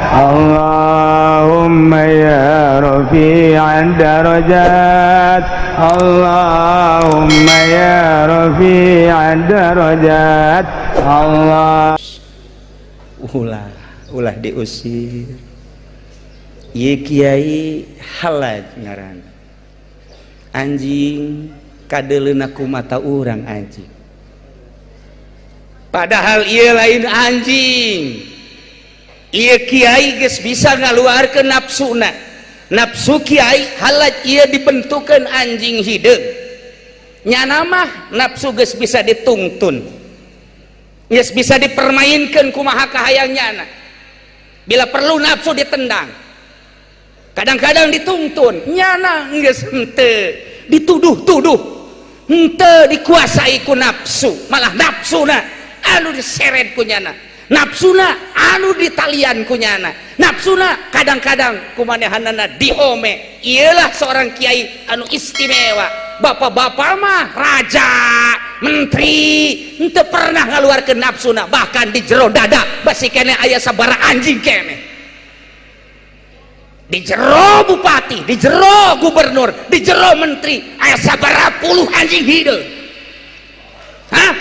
اللهم يا رفيع الدرجات، اللهم يا رفيع الدرجات، الله. Ulah, ulah diusir. Ieu kiai Halaj ngaran, anjing kadeuleuna ku mata urang anjing, padahal ieu lain anjing. Ieu kiai geus bisa ngaluarkeun nafsuna. Nafsu kiai Halaj ieu dibentukeun anjing hideung. Nyana mah nafsu geus bisa ditungtun, geus bisa dipermainkan kumaha kahayang nyana. Bila perlu nafsu ditendang, kadang-kadang ditungtun. Nyana geus henteu dituduh-tuduh, henteu dikuasai ku nafsu, malah nafsuna anu diseret ku nyana, nafsuna anu ditalian ku nyana, nafsuna kadang-kadang kumanehanana diome. Iyalah seorang kiai anu istimewa. Bapak-bapak mah raja, menteri, henteu pernah ngaluarkeun nafsuna. Bahkan di jero dada basi keneh aya sabara anjing keneh. Di jero bupati, di jero gubernur, di jero menteri aya sabara puluh anjing hideung. Hah?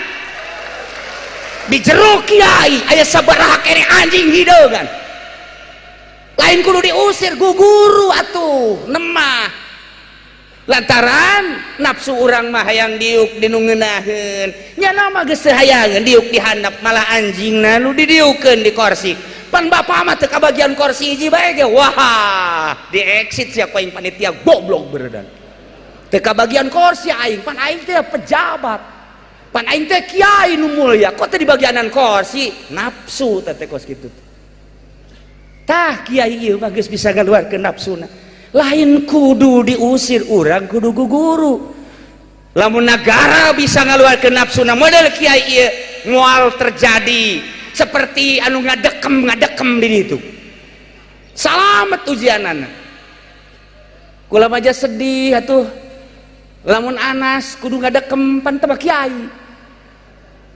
Di jero kiai aya sabaraha keneh anjing hideung kan? Lain kudu diusir, guguru atuh nemah, lantaran nafsu urang mah hayang diuk di nu ngeunaheun. Nya mah geus teu hayangeun diuk di handap, malah anjingna nu didiukeun di kursi. Pan bapak mah teu kabagian kursi hiji bae ge, wah, di exit siapa yang panitia goblok beredan. Teu kabagian kursi aing, pan aing teh pejabat, pan aing teh kiai nu mulia, kok teu dibagianan kursi? Nafsu teh kos kitu. Tah, kiai ieu mah geus bisa ngaluarkeun nafsuna. Lain kudu diusir, urang kudu guguru. Lamun negara bisa ngaluarkeun nafsuna model kiai ieu, moal terjadi seperti anu ngadekem ngadekem di ditu. Salamet ujianana. Kula aja sedih atuh lamun Anas kudu ngadekem, pan teu kiai.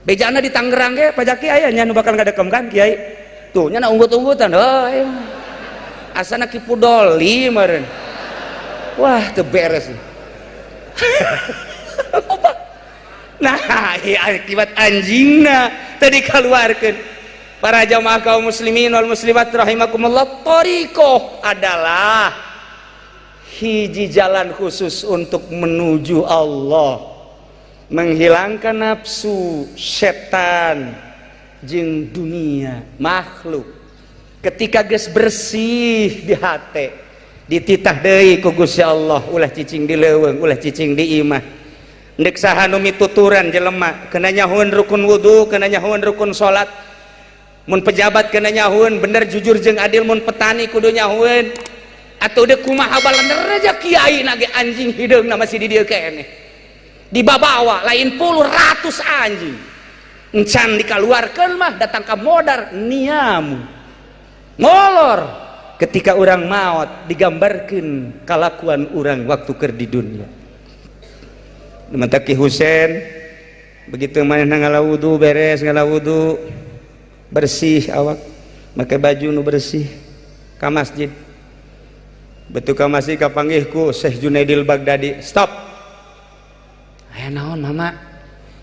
Bejana di Tangerang ge pajak kiai nya nu bakal ngadekem kan kiai tuh nya, unggut-unggutan. Oh iya. Asana Ki Pudoli meureun. Wah, teu beres. Nah, iya, akibat anjingna tadi keluarkan. Para jamaah kaum muslimin wal muslimat rahimakumullah, thariqoh adalah hiji jalan khusus untuk menuju Allah, menghilangkan nafsu, setan jeung dunia makhluk. Ketika geus bersih di hate, dititah deui ku Gusti Allah, ulah cicing di leuweung, ulah cicing di imah. Ndek saha nu mituturan jelema kena nyahueun rukun wudu, kena nyahueun rukun salat. Mun pejabat kena nyahueun bener, jujur jeung adil, mun petani kudu nyahueun. Atuh deuk kumaha balender aja kiai nage anjing hideungna masih di dieu keneh dibabawa, lain puluh, ratus anjing encan dikaluarkeun mah datang ka modar niamu ngolor. Ketika orang maut digambarkan kalakuan orang waktu keur di dunia. Mata Ki Husen begitu mana ngala wudu, beres ngala wudu, bersih awak, make baju nu bersih, ka masjid. Betul, ka masjid kapanggih ku Syekh Junaidil Baghdadi. "Stop." "Aya naon, Mama?"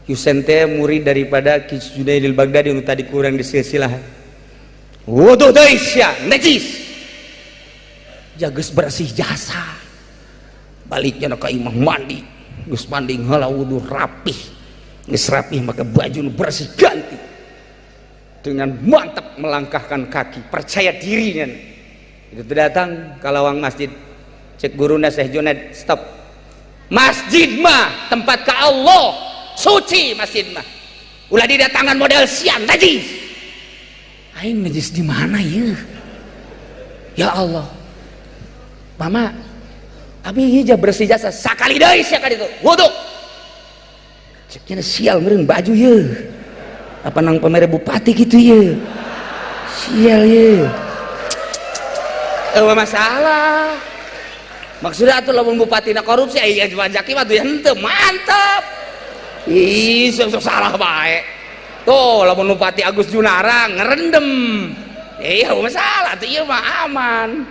Husen teh murid daripada Ki Junaidil Baghdadi nu tadi kurang di silsilah. "Wudu deui sia, najis." Jages bersih jasa. Baliknya ka imah mandi. Geus mandi, ngala wudu, rapih. Geus rapih, maka baju nu bersih ganti. Dengan mantap melangkahkan kaki, percaya dirinya. Itu datang ke lawang masjid. Cek guruna Syekh Junaid, "Stop. Masjid mah tempat ke Allah, suci masjid mah. Ulah didatangan model siang, najis." "Aing najis di mana ya? Ya Allah. Mama, abi hija bersih jasa." "Sakali deui sia ka ditu. Wudu." Ceknya, "Sial meureun baju ye. Apa nang pamere bupati gitu ye? Sial ye." Eh, masalah. Maksudnya atuh lamun bupati na korupsi, aya jaki mah tuh henteu mantap. Ih, sok salah bae. Tuh, lamun Bupati Agus Junara ngerendem. Iya masalah tuh ieu mah aman.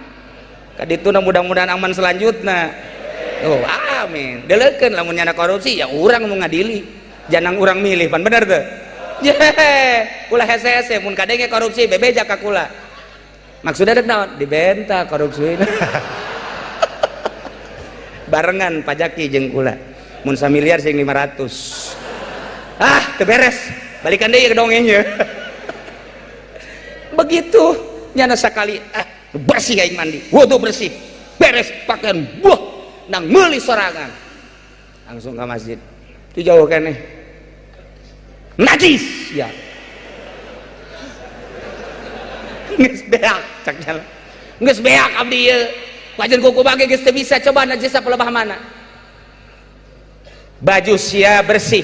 Kadituna mudah-mudahan aman selanjutna. Oh amin. Deleukeun lamun nyana korupsi ya urang nu ngadili. Jangan urang milih pan bener teu? Ye, ulah hese-hese mun kadenge korupsi bebeja ka kula. Maksudnya dek naon? Dibenta korupsi. Barengan pajaki jeung kula. Mun samiliar sing 500. Ah, teu beres. Balikan deui ke dongengnya. Begitu nyana sakali ah bersih aing mandi, wudu bersih, beres pakaian buah nang meuli sorangan. Langsung ke masjid. Itu jauh keneh. Najis ya. Geus beak cak jalan. Geus beak abdi ieu. Wajan kuku bage geus teu bisa coba najis pelebah mana. Baju sia bersih.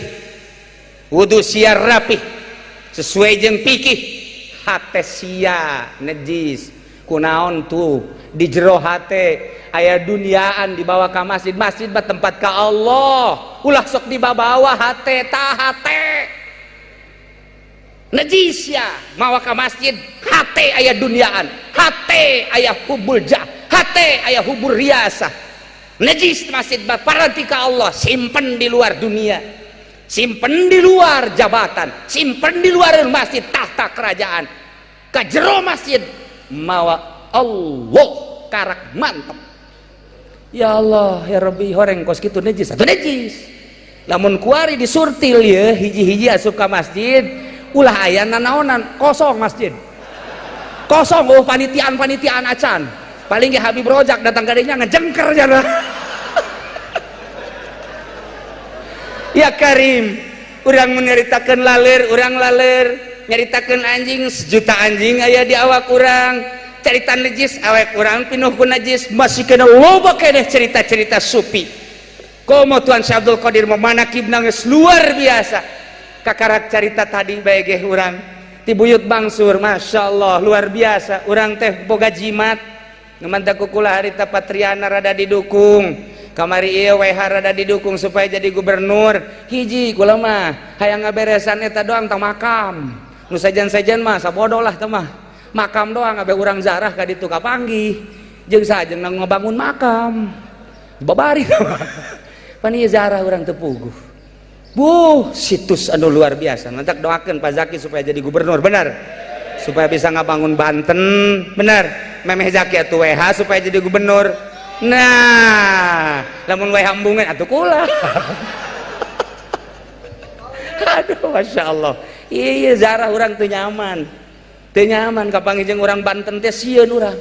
Wudu sia rapih. Sesuai jeung fikih. Hate sia najis. Kunaon tuh di jero hate aya duniaan dibawa ka masjid. Masjid mah tempat ka Allah. Ulah sok dibawa hate ta hate. Najis ya mawa ka masjid hate aya duniaan, hate aya hubul jah, hate aya hubur riasah. Najis masjid mah paranti ka Allah, simpen di luar dunia, simpen di luar jabatan, simpen di luar masjid tahta kerajaan. Ka jero masjid mawa Allah karak mantep. Ya Allah ya Rabbi horeng kos kitu najis atuh najis. Lamun kuari disurtil ye hiji-hiji asup ka masjid ulah aya nanaonan kosong masjid. Kosong oh panitiaan-panitiaan acan. Paling ge Habib Rojak datang ka dinya ngejengker jana. Ya Karim, urang menyeritakeun laler, urang laler, nyaritakeun anjing sejuta anjing aya di awak urang. Carita najis awak urang pinuh ku najis, masih kena loba keneh cerita-cerita sufi. Komo Tuan Syekh Abdul Qadir memanakib nangis luar biasa. Kakarak carita tadi bae ge urang ti buyut bangsur, masya Allah luar biasa. Urang teh boga jimat. Nu mantak ku kula harita Patriana rada didukung. Kamari ieu WH rada didukung supaya jadi gubernur. Hiji kula mah hayang ngaberesan eta doang tah makam. Nu sejen-sejen mah sabodo lah teh mah. Makam doang abe urang zarah ka ditu kapanggih. Jeung sajeng ngabangun makam. Babari. Pan ieu zarah urang teu puguh. Buh, situs anu luar biasa. Mantak doakeun Pak Zaki supaya jadi gubernur, benar. Supaya bisa ngabangun Banten, benar. Memeh Zaki atuh WH supaya jadi gubernur. Nah, lamun WH embungan atuh kula. Aduh, masya Allah. Iya zarah urang teu nyaman. Teu nyaman kapanggih jeung urang Banten teh sieun urang.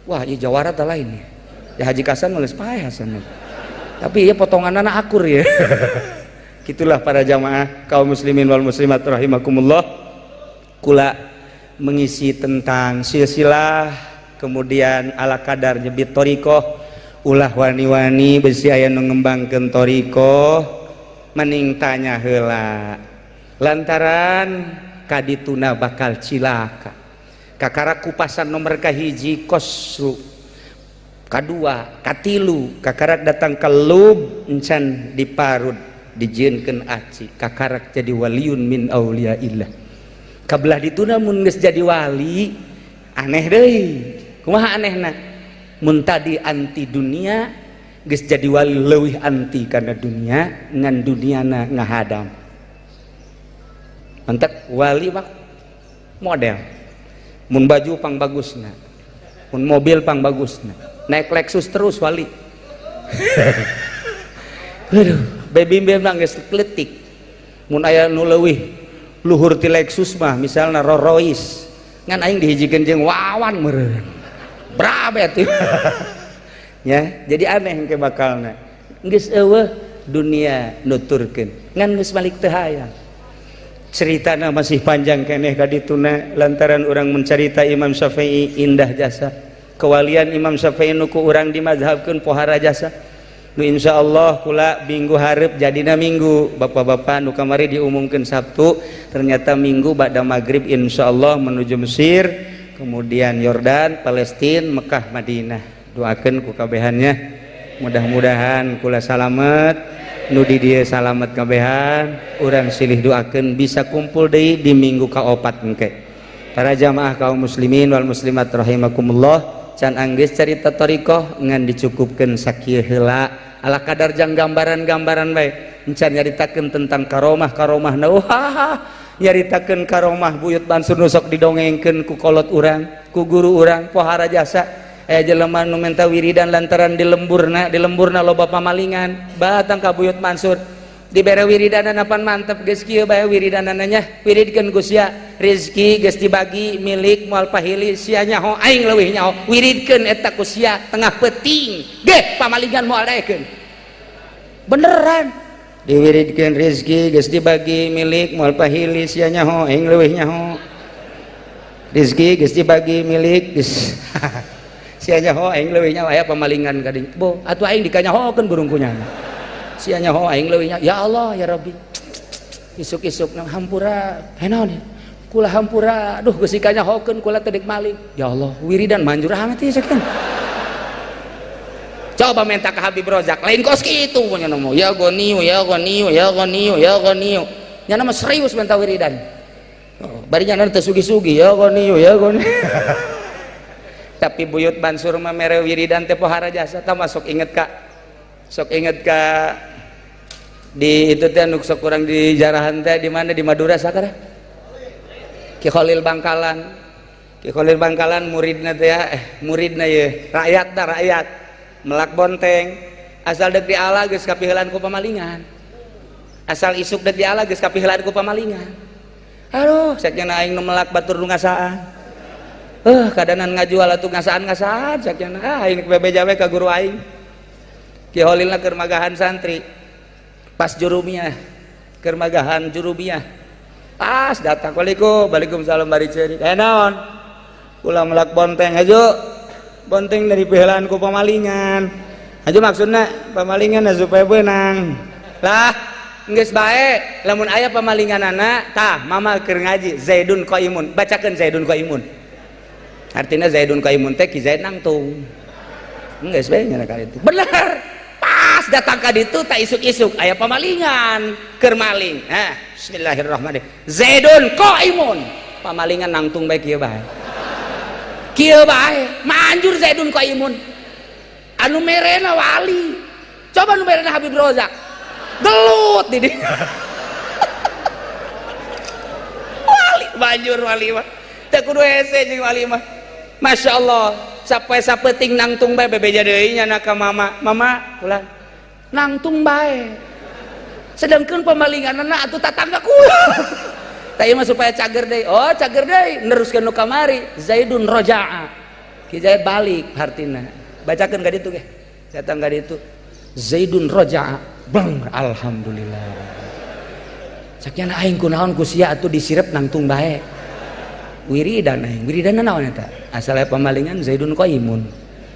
Wah, ieu jawara teh lain ya. Ya Haji Kasan mah geus paeh Hasan. Tapi ieu potonganana akur ya. Gitulah para jamaah kaum muslimin wal muslimat rahimakumullah. Kula mengisi tentang silsilah, kemudian ala kadar nyebit thoriqoh, ulah wani-wani besi aya nu ngembangkeun thoriqoh mending tanya heula. Lantaran kadituna bakal cilaka. Kakara kupasan nomor kahiji kosru, kadua, katilu, kakarak datang ke lub encan diparut dijieunkeun aci, kakarak jadi waliun min auliaillah. Kabelah dituna mun geus jadi wali aneh deui. Kumaha anehna? Mun tadi anti dunia geus jadi wali leuwih anti kana dunia ngan duniana ngahadam. Mantak wali mah model. Mun baju pang bagusna, mun mobil pang bagusna, naik Lexus terus wali. Aduh, baby memang geus kletik. Mun aya nu leuwih luhur ti Lexus mah misalna Rolls Royce, ngan aing dihijikeun jeung Wawan meureun. Brabet. Ya, jadi aneh engke bakalna. Geus eueuh dunia nuturkeun, ngan geus balik teu hayang. Ceritana masih panjang keneh ka dituna lantaran urang mencarita Imam Syafi'i indah jasa. Kewalian Imam Syafi'i nu ku urang dimazhabkeun pohara jasa. Nu insyaallah kula minggu hareup jadina minggu bapak-bapak nu kamari diumumkeun Sabtu ternyata minggu ba'da maghrib insyaallah menuju Mesir, kemudian Yordan, Palestina, Mekah, Madinah. Doakeun ku kabehannya mudah-mudahan kula salamet, nu di dieu salamet kabehan, urang silih doakeun bisa kumpul deui di minggu kaopat engke. Para jamaah kaum muslimin wal muslimat rahimakumullah, can anggeus carita thariqah ngan dicukupkeun sakieu heula ala kadar jang gambaran-gambaran bae. Encan nyaritakeun tentang karomah-karomahna. Wah, nyaritakeun karomah Buyut Mansur nu sok didongengkeun ku kolot urang, ku guru urang, pohara jasa. Aya jelema nu menta wiridan lantaran di lemburna loba pamalingan, batang ka Buyut Mansur. Dibere wiridanan apan mantep geus kieu bae wiridanana nya, wiridkeun ku sia, rezeki geus dibagi milik moal pahili, sia nyaho aing leuwih nyaho, wiridkeun eta ku sia tengah peuting ge pamalingan moal daekeun. Beneran diwiridkeun rezeki geus dibagi milik moal pahili, sia nyaho aing leuwih nyaho, rezeki geus dibagi milik geus sia nyaho aing leuwih nyaho, aya pamalingan ka dinya bo atuh aing dikanyahokeun burung kunyana, sia nyaho aing leuwih nyaho, ya Allah ya Rabbi. Isuk-isuk nang hampura naon kula hampura, aduh geus dikanyahokeun kula teh deuk maling, ya Allah wiridan manjur amat ieu sakitu. Coba minta ke Habib Rozak lain kos kitu punya nomo ya goniu ya goniu ya goniu ya goniu, nya nama serius minta wiridan. Oh, bari nya teh sugi-sugi ya goniu ya goniu. Tapi Buyut Mansur mah mere wiridan teh pohara jasa. Tah masuk inget ka, sok inget ka di itu teh anu sok kurang di jarahan teh di mana, di Madura sakara Ki Khalil Bangkalan. Ki Khalil Bangkalan muridna teh ya, muridna ye rakyat dah, rakyat melak bonteng asal dek diala geus kapiheulaan ku pamalingan, asal isuk dek diala geus kapiheulaan ku pamalingan. Aduh sakjana aing nu melak batur nu ngasaan, kadanan ngajual atuh ngasaan-ngasaan sakjana, ah aing bebeja we ka guru aing. Ki Khalilna keur magahan santri pas jurumiyah, keur magahan jurumiyah pas datang, waalaikum waalaikumsalam bari ceurik, naon kula melak bonteng aja, bonteng dari piheulaan ku pamalingan aja, maksudna pamalingan supaya beunang lah geus bae lamun aya pamalinganana tah mama keur ngaji Zaidun Qaimun, bacakeun Zaidun Qaimun, artinya Zaidun Qaimun teh Ki Zaid nangtung geus bae nya ka ditu bener. Pas datang ka ditu tak isuk-isuk aya pamalingan keur maling, nah bismillahirrahmanirrahim Zaidun Qaimun, pamalingan nangtung bae kieu bae, kieu bae manjur Zaidun Qaimun anu merena wali, coba nu merena Habib Rozak gelut di dieu. Wali manjur wali mah teu kudu hese jeung wali mah, Masya Allah. Sampai sapeting nangtung bae bebeja deui nya ka mama, mama ulah nangtung bae, sedangkan pemalinganna atuh tatangga kula. Tah ieu mah supaya cager deui, oh cager deui neruskeun nu kamari Zaidun roja'a, Ki Zaid balik hartina, bacakeun ka ditu ge datang ka ditu Zaidun roja'a, bang alhamdulillah sakiana aing kunaon ku sia atuh disirep nangtung bae wiridan aing, wiridan naon eta asal aya pamalingan Zaidun Qaimun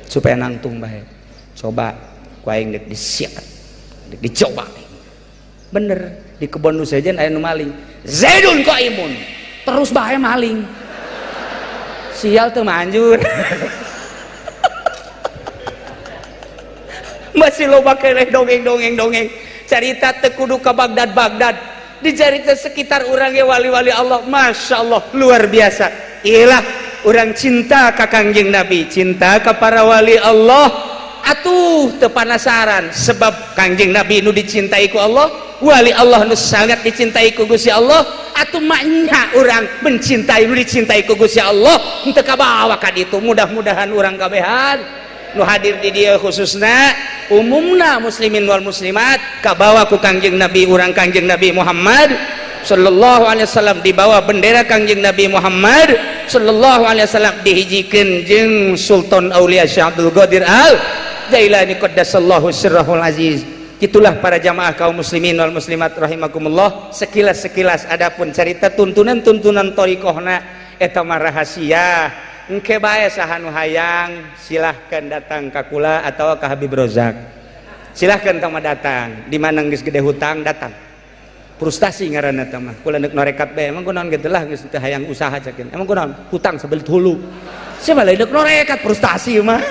supaya nangtung bae, coba ku aing deuk disiap deuk dicoba bener di kebon nu sejen aya nu maling Zaidun Qaimun terus bae maling sial teu manjur. Masih loba keneh dongeng-dongeng-dongeng carita teu kudu ka Baghdad-Baghdad, dicarita sekitar urang ge wali-wali Allah, Masya Allah luar biasa. Iyalah urang cinta ka Kangjeng Nabi, cinta ka para wali Allah, atuh teu panasaran sebab Kangjeng Nabi nu dicintai ku Allah, wali Allah nu sangat dicintai ku Gusti Allah, atuh maknya urang mencintai nu dicintai ku Gusti Allah henteu kabawa ka ditu. Mudah-mudahan urang kabehan nu hadir di dieu khususna umumna muslimin wal muslimat kabawa ku Kangjeng Nabi urang Kangjeng Nabi Muhammad sallallahu alaihi wasallam, dibawa bendera Kangjeng Nabi Muhammad sallallahu alaihi wasallam, dihijikeun jeung Sultan Aulia Syekh Abdul Qadir Al Jailani qaddasallahu sirrahul aziz. Itulah para jamaah kaum muslimin wal muslimat rahimakumullah, sekilas-sekilas adapun cerita tuntunan-tuntunan thariqahna eta mah rahasia. Engke bae saha nu hayang silahkan datang ka kula atau ka Habib Rozak, silahkan tama datang di mana geus gede hutang datang, frustasi ngaranna teh mah kula neuk norekat bae, emang kunaon kitu lah geus teu hayang usaha cekin, emang kunaon hutang sabelit hulu sia mah lain neuk norekat frustasi mah.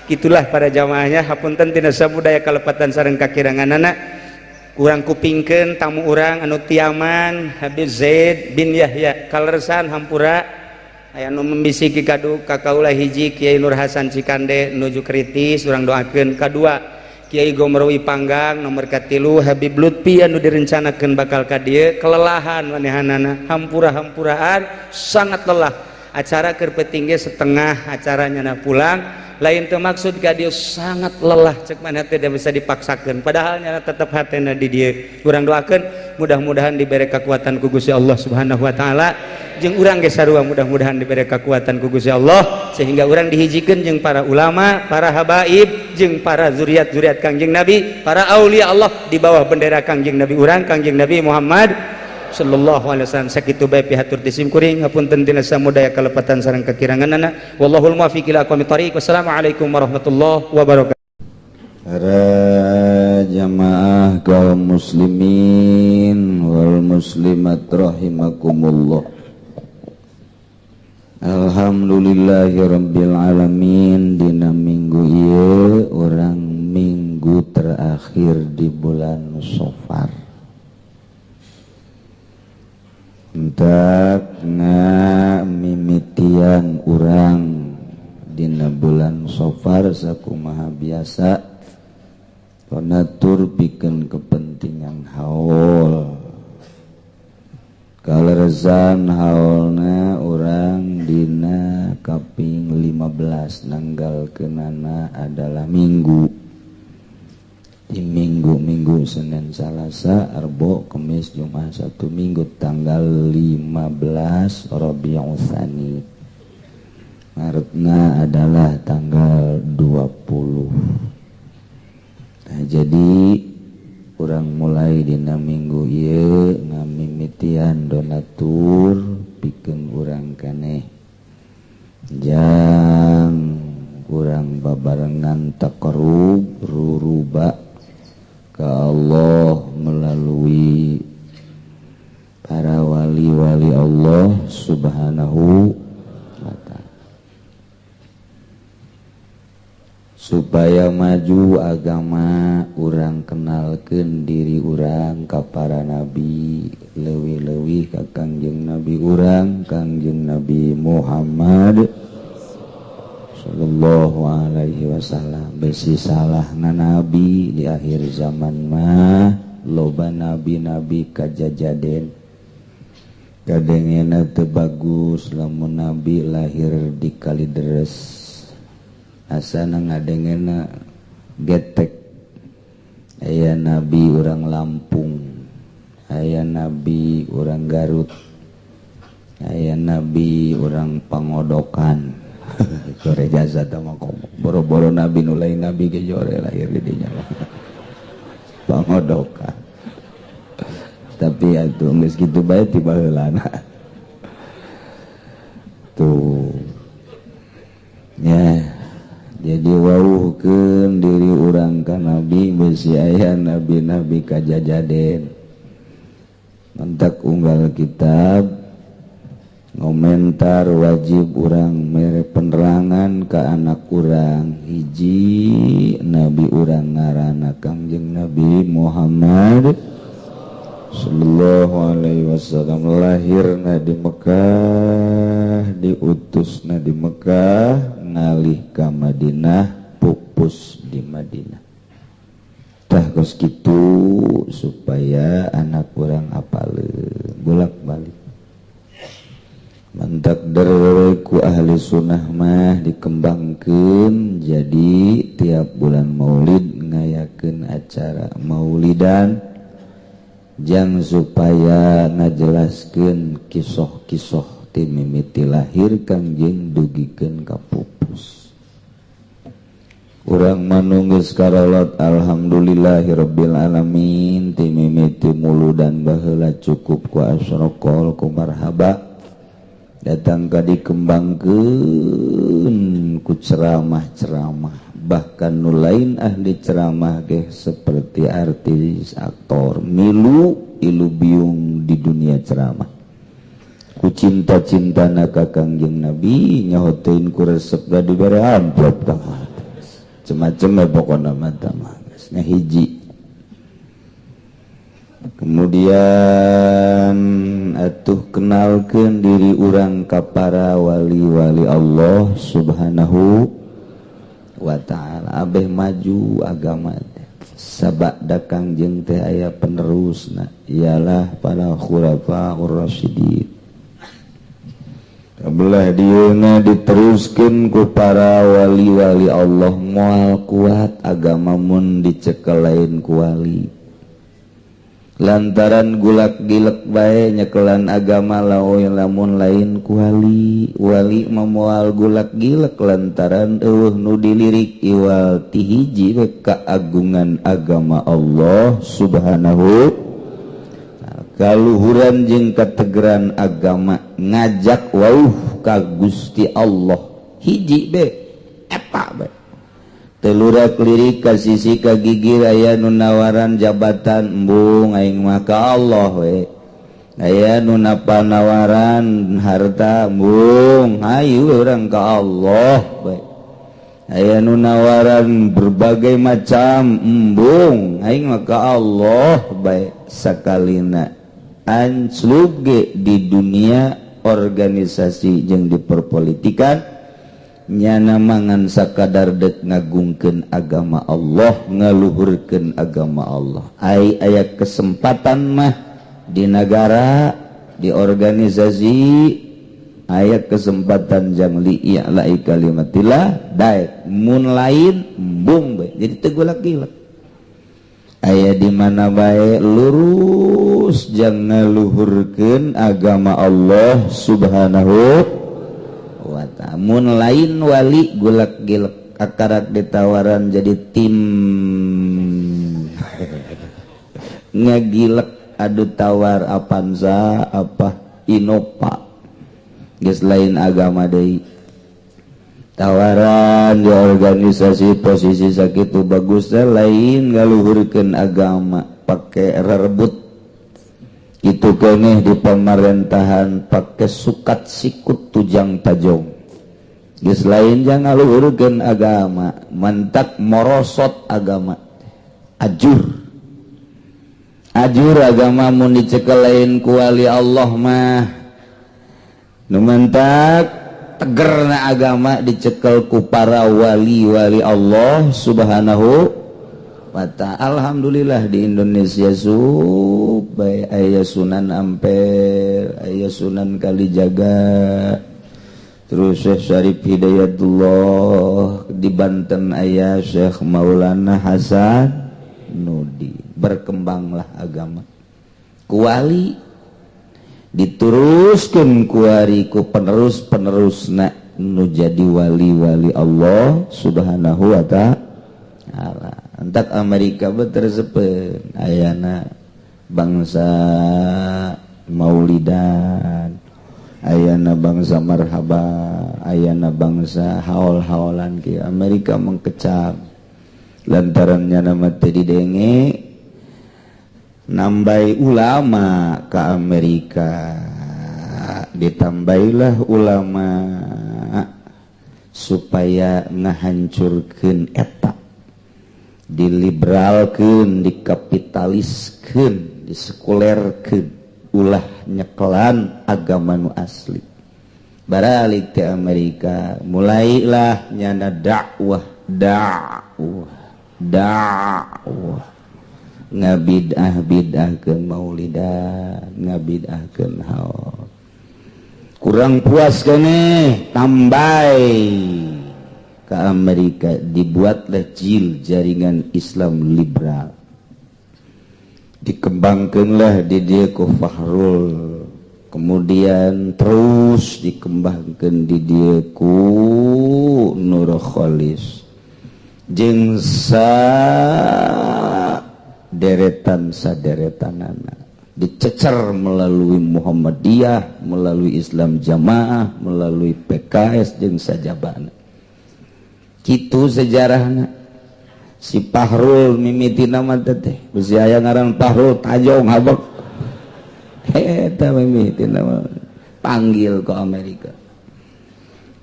Gitulah para jamaahnya, hapunten tina sabudaya kalepatan sareng kakiranganana, kurang kupingkeun tamu urang anu tiaman Habib Zaid bin Yahya kalersan hampura. Aya nu membisiki kadu ka kaula, hiji Kiai Nur Hasan Cikande nuju kritis, urang doakeun. Kadua Kiai Gomrowi Panggang, nomor katilu Habib Lutfi anu direncanakeun bakal ka dieu, kelelahan manehanana, hampura-hampuraan, sangat lelah. Acara keur peuting ge setengah acaranya na pulang. Lain teu maksud ka dieu, sangat lelah cek mana, tidak bisa dipaksakeun, padahal nyana tetep hatena di dieu. Urang doakeun mudah-mudahan diberi kekuatan ku Gusti Allah Subhanahu wa taala, jeung urang ge sarua mudah-mudahan diberi kekuatan ku Gusti Allah sehingga urang dihijikeun jeung para ulama, para habaib, jeung para zuriat-zuriat Kangjeng Nabi, para aulia Allah di bawah bendera Kangjeng Nabi urang, Kangjeng Nabi Muhammad sallallahu alaihi wasallam. Sakitu bae pihatur ti sim kuring, hapunten tina samudaya kalepatan sareng kakiranganana. Wallahul muwaffiq ila aqwamit thariq. Wassalamualaikum warahmatullahi wabarakatuh. Para jamaah kaum muslimin wal muslimat rahimakumullah. Alhamdulillahirabbil alamin, dina minggu ieu urang minggu terakhir di bulan Safar. Entak ngamimitian urang dina bulan Safar sakumaha biasa donatur pikeun kepentingan haul. Kalerezan haulna urang dina kaping 15, nanggal kenana adalah Minggu. Di minggu-minggu Senin, Salasa, Arbo, Kemis, Jumat, satu Minggu tanggal 15 Rabiul Tsani. Maretna adalah tanggal 20. Nah, jadi urang mulai dina minggu ieu ngamimitian donatur pikeun urang keneh jang urang babarengan taqarrub ruruba ka Allah melalui para wali-wali Allah Subhanahu wa ta'ala, supaya maju agama urang kenalkeun diri urang ka para nabi, leuwih-leuwih ka Kangjeng Nabi urang, Kangjeng Nabi Muhammad sallallahu alaihi wasallam. Besi salah na nabi di akhir zaman mah loba nabi-nabi kajajaden, kadengena teu bagus lamun nabi lahir di Kalideres, asana ngadengena getek. Aya nabi urang Lampung, aya nabi urang Garut, aya nabi urang Pangodokan. Jore jasa tama komo boro-boro nabi nu lain nabi ge jore lahir di dinya Pangodokan. Tapi atuh geus kitu bae ti baheulana tuh ya. Jadi wawuhkeun diri urang ka nabi, besi aya nabi-nabi kajajaden. Mentak unggal kitab ngomentar wajib urang mere penerangan ke anak urang, hiji nabi urang ngaranna Kangjeng Nabi Muhammad sallallahu alaihi wasallam, lahirna di Mekah, diutusna di Mekah, ngalih ka Madinah, pupus di Madinah. Tah kos kitu supaya anak urang apaleun bolak-balik. Mantak ku ahli sunnah mah dikembangkeun jadi tiap bulan Maulid ngayakeun acara maulidan jang supaya ngajelaskeun kisoh-kisoh ti mimiti lahir Kangjeng dugikeun ka pupus. Urang manunggeus karolot alhamdulillahirabbil alamin ti mimiti muludan baheula cukup ku asrokol ku marhaba datang ka dikembangkeun ku ceramah-ceramah, bahkan nu lain ahli ceramah ge seperti artis aktor milu ilu biung di dunia ceramah ku cinta-cintana ka Kangjeng Nabi, nyahoteun ku resep da dibere amplop tah macem-macem ya pokona mah tah geus hiji. Kemudian Urang atuh kenalkeun diri urang ka para wali-wali Allah Subhanahu wa ta'ala, abeh maju agama teh. Sabada Kangjeng teh aya penerusna, ialah para khulafaur rasyidin. Belah dieuna diteruskeun ku para wali-wali Allah. Moal kuat agama mun dicekel lain ku wali, lantaran gulak gilek bae nyekelan agama laoi lamun lain ku wali. Wali mah moal gulak gilek, lantaran euweuh nu dilirik iwal ti hiji we, keagungan agama Allah Subhanahu, kaluhuran jeung kategeran agama, ngajak wauh ka Gusti Allah hiji be, eta be. Telurak lirik ka sisi ka gigir. Aya nu nawaran jabatan, embung, aing mah ka Allah we. Aya nu napa nawaran harta, embung, hayu urang ka Allah we. Aya nu nawaran berbagai macam, embung, aing mah ka Allah bae. Sakalina anclub ge di dunia organisasi jeung di perpolitikan, nyana mangan sakadar dek ngagungkeun agama Allah, ngaluhurkeun agama Allah. Ai aya kesempatan mah di negara, di organisasi, aya kesempatan jang li i'la'i kalimatillah, daek. Mun lain, embung bae. Jadi teu gulak-gilek, aya di mana bae lurus jang ngaluhurkeun agama Allah Subhanahu wa ta'ala. Mun lain wali, gulak gilek. Akarak ditawaran jadi tim, ngagilek. Adu tawar Avanza apa Innova geus lain agama deui. Tawaran di organisasi posisi sakitu bagusnya, lain ngaluhurkeun agama, pakai rebut itu keneh. Di pemerintahan pakai sukat sikut tujang tajong, geus lain jang ngaluhurkeun agama. Mantak morosot agama, ajur ajur agama mun dicekel lain ku wali Allah mah. Nu mantak tegerna agama dicekel ku para wali-wali Allah Subhanahu wa ta'ala. Alhamdulillah di Indonesia supaya aya Sunan Ampel, aya Sunan Kalijaga, terus Syekh Syarif Hidayatullah, di Banten aya Syekh Maulana Hasan Nudi. Berkembanglah agama ku wali, diteruskan kuari ku penerus-penerus na nu jadi wali-wali Allah Subhanahu wa ta'ala. Entak Amerika betersepen ayana bangsa maulidan, ayana bangsa marhaba, ayana bangsa haul-haulan ki. Amerika mengkecam lantarannya nama tadi denge nambai ulama ke Amerika. Ditambailah ulama supaya ngahancurkeun eta, diliberalkeun, dikapitaliskeun, disekulerkeun, ulah nyekelan agama nu asli. Baralik ke Amerika, mulailah nyana dakwah, dakwah, dakwah, ngabidah bidahkeun maulidan, ngabidahkeun haul. Kurang puas kene, tambai ke Amerika, dibuatlah JIL, Jaringan Islam Liberal. Dikembangkanlah di dia ku Fahrul, kemudian terus dikembangkan di dia ku Nur Kholis jeung sa deretan saderetanana, dicecer melalui Muhammadiyah, melalui Islam Jamaah, melalui PKS jeung sajabana. Kitu sejarahna. Si Fahrul mimiti nama teh bisi aya ngaran Fahrul Tajong habek, eta mimiti nama panggil ke Amerika.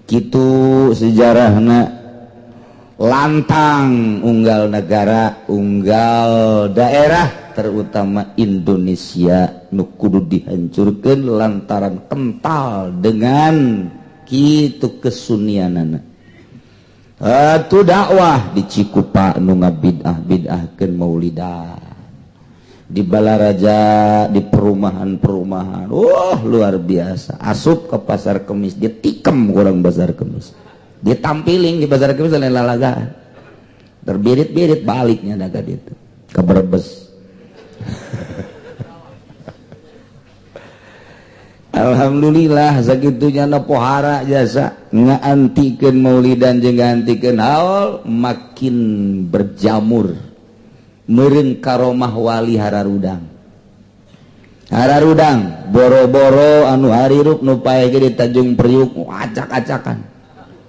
Kitu sejarahna. Lantang unggal negara, unggal daerah. terutama Indonesia nu kudu dihancurkeun lantaran kental dengan kitu kesunianana. Atuh dakwah di Cikupa nu ngabid'ah-bid'ahkeun maulidah di Balaraja, di perumahan-perumahan, wah, luar biasa. Asup ke Pasar Kemis, dia tikem kurang Pasar Kemis, ditampiling di Pasar Kemis lain lalaga, terbirit-birit baliknya daga itu ke Brebes. Alhamdulillah, sagitunya na pohara jasa ngaantikeun maulidan jeung ngaantikeun haul makin berjamur meureun karomah wali hararudang hararudang boro-boro anu harirup nu pae ge di Tanjung Priuk acak-acakan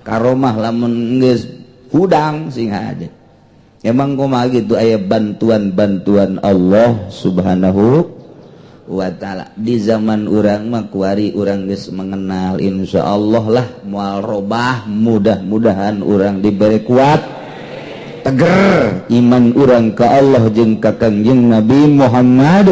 karomah lamun geus hudang sing hade. Emang kumaha gitu aya bantuan-bantuan Allah Subhanahu wa ta'ala. Di zaman urang mah kuari urang geus mengenal, insyaallah lah moal robah, mudah-mudahan urang diberi kuat teger iman urang ke Allah jeung ka Kangjeng Nabi Muhammad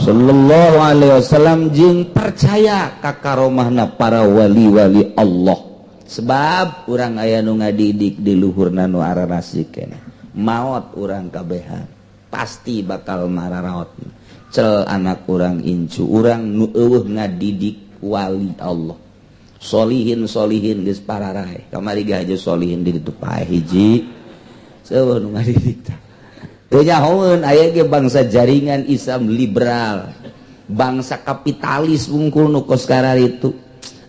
sallallahu alaihi wasallam jeung percaya ka karomahna para wali-wali Allah, sebab urang aya nu ngadidik di luhurna nu ararasik keneh maot urang kabehan pasti bakal mararaot cel anak urang incu urang nu eueuh ngadidik wali Allah solihin solihin geus pararae kamari ge aja solihin di ditu pae hiji seueuh nu ngadidik tah teu nyahoeun aya ge bangsa jaringan Islam liberal, bangsa kapitalis wungkul nu kos kararitu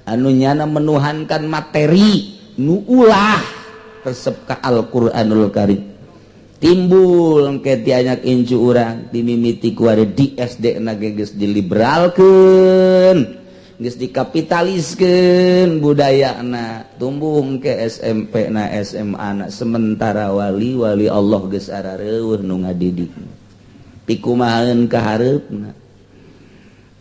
anu nyana menuhankan materi nu ulah resep ka Al-Qur'anul Karim. Timbul engke ti anak incu urang dimimiti ku ada di SD na ge geus diliberalkeun, geus dikapitaliskeun budayana, tumbuh ke SMP na SMA na, sementara wali-wali Allah geus arareuweuh nu ngadidik pikumahaeun ka hareupna.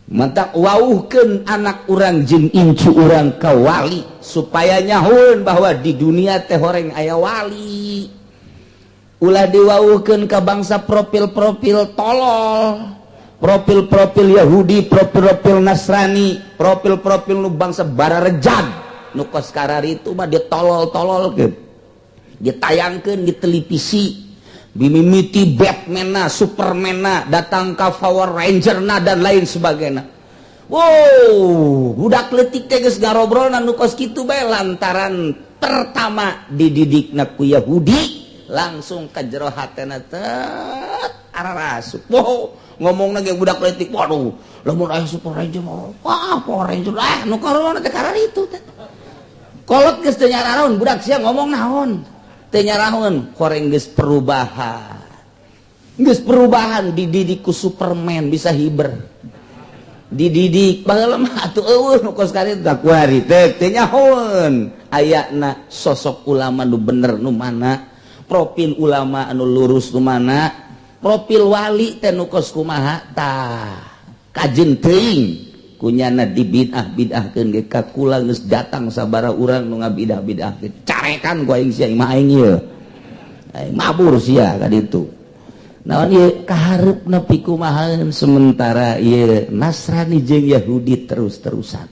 Matak wauhkeun anak urang jeung incu urang ka wali supaya nyahoeun bahwa di dunia teh horeng aya wali. Ulah diwauhkeun ka bangsa profil-profil tolol, profil-profil Yahudi, profil-profil Nasrani, profil-profil nu bangsa bararejag nu kos kararitu mah ditolol-tololkeun, ditayangkeun di televisi bimimiti Batman-na, Superman-na, datang ka Power Ranger-na dan lain sebagainya. Wow, budak leutik teh geus ngarobrolna nu kos kitu bae lantaran pertama dididikna ku Yahudi langsung ke jero hatena tet ararasup. Wow, ngomongna ge budak leutik, waduh, lamun aya Super Ranger, wah, Power Ranger, ah nu korona teh kararitu teh. Kolot geus teu nyaraon budak sia ngomong naon. Teu nyaraon, horeng geus perubahan. Geus perubahan dididik ku Superman bisa hiber. Dididik baheula mah atuh eueuh nu kos kararitu tah kuari teh teu nyahoeun ayana sosok ulama nu bener nu mana, profil ulama anu lurus nu mana, profil wali teh nu kos kumaha tah. Kajen teuing kunyana dibid'ah bid'ahkeun ge ka kula geus datang sabaraha urang nu ngabidah-bid'ahkeun, carekan ku aing sia imah aing ieu, aing mabur sia ka ditu. Naon ieu kahareupna pikumahaeun sementara ieu Nasrani jeung Yahudi terus-terusan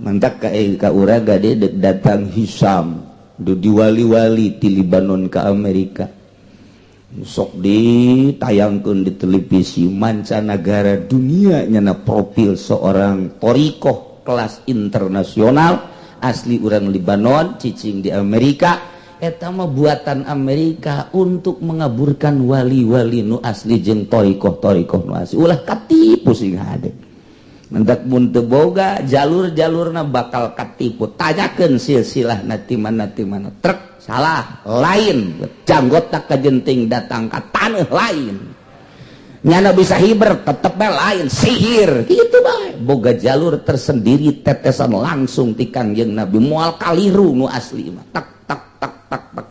mantak ka ka urang gade dek datang Hisam du diwali-wali ti Libanon ke Amerika, sok ditayangkeun di televisi mancanagara dunia nyana profil seorang thoriqoh kelas internasional asli urang Libanon cicing di Amerika. Eta mah buatan Amerika untuk mengaburkan wali-wali nu asli jeung thoriqoh-thoriqoh nu asli. Ulah katipu sing hade. Mendak mun teu boga jalur-jalurna bakal katipu. Tanyakeun silsilah ti mana ti mana. Trek salah lain, janggot tak kajenting datang ka taneuh lain. Nyana bisa hiber tetep bae lain sihir gitu bae. Boga jalur tersendiri tetesan langsung ti Kangjeng Nabi moal kaliru nu asli mah. Tak tak tak tak tak.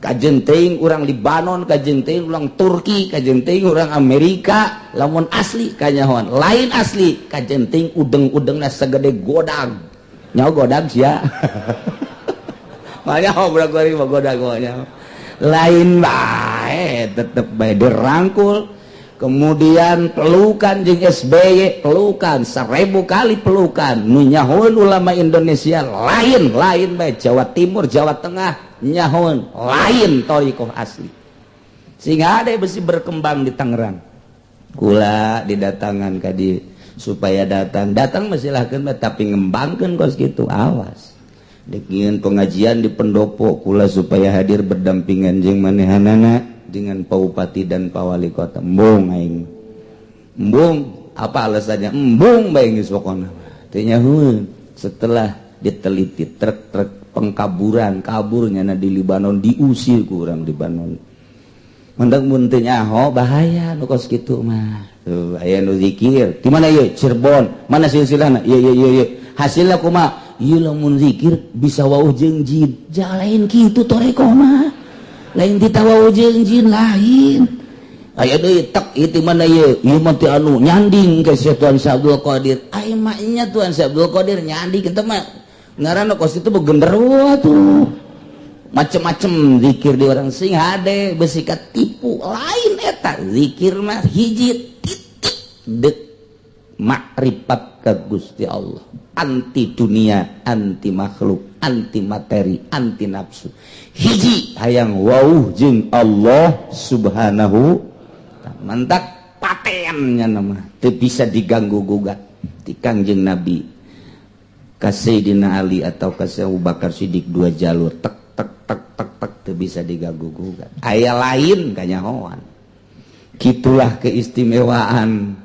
Kajen teuing urang Libanon, kajen teuing urang Turki, kajen teuing urang Amerika, lamun asli kanyahoan, lain asli kajen teuing udeng-udengna segede godag. Nyaho godag sia. Makanya budak goreng mah godag mah. Lain bae tetep bae dirangkul. Kemudian pelukan jeung SBY, pelukan 1000 kali, pelukan nu nyahoeun ulama Indonesia lain, lain bae Jawa Timur, Jawa Tengah nyahoeun lain thoriqoh asli, sehingga ada besi berkembang di Tangerang. Kula didatangan ka di supaya datang, datang silahkan, tapi ngembangkan kos gitu awas. Dengan pengajian di pendopo kula supaya hadir berdampingan jeung manehanana dengan Pak Bupati dan Pak Wali Kota. Embung aing, embung. Apa alasannya? Embung bae, geus pokona teu nyahueun. Setelah diteliti, truk-truk pengkaburan kaburnya na di Libanon, diusir ku urang Libanon. Mendak mun teu nyaho bahaya nu kos kitu mah. Tuh aya nu zikir di mana ieu? Cirebon. Mana silsilahna? Ieu, ieu, ieu, ieu. Hasilna kumaha ieu? Lamun zikir bisa wauh jeung jin. Lain kitu thoriqoh mah, lain ditawa jeung jin, lain. Aya deui tek itu, mana ieu? Ieu mah teh anu nyanding ke si Tuan Syekh Abdul Qadir. Ai maknya Tuan Syekh Abdul Qadir nyanding kita mah ngaranna kos itu genderuwo tuh, macem-macem zikir di orang sing hade besikat tipu. Lain eta zikir mah, hiji titik dek makrifat ke Gusti Allah, anti dunia, anti makhluk, anti materi, anti nafsu. Hiji hayang wauh jeung Allah Subhanahu. Mantak patennya nama teu bisa diganggu gugat di Kangjeng Nabi ka Sayyidina Ali atau ka Abu Bakar Siddiq, dua jalur, tek tek tek tek tek, teu bisa diganggu gugat. Aya lain kanyahoan. Gitulah keistimewaan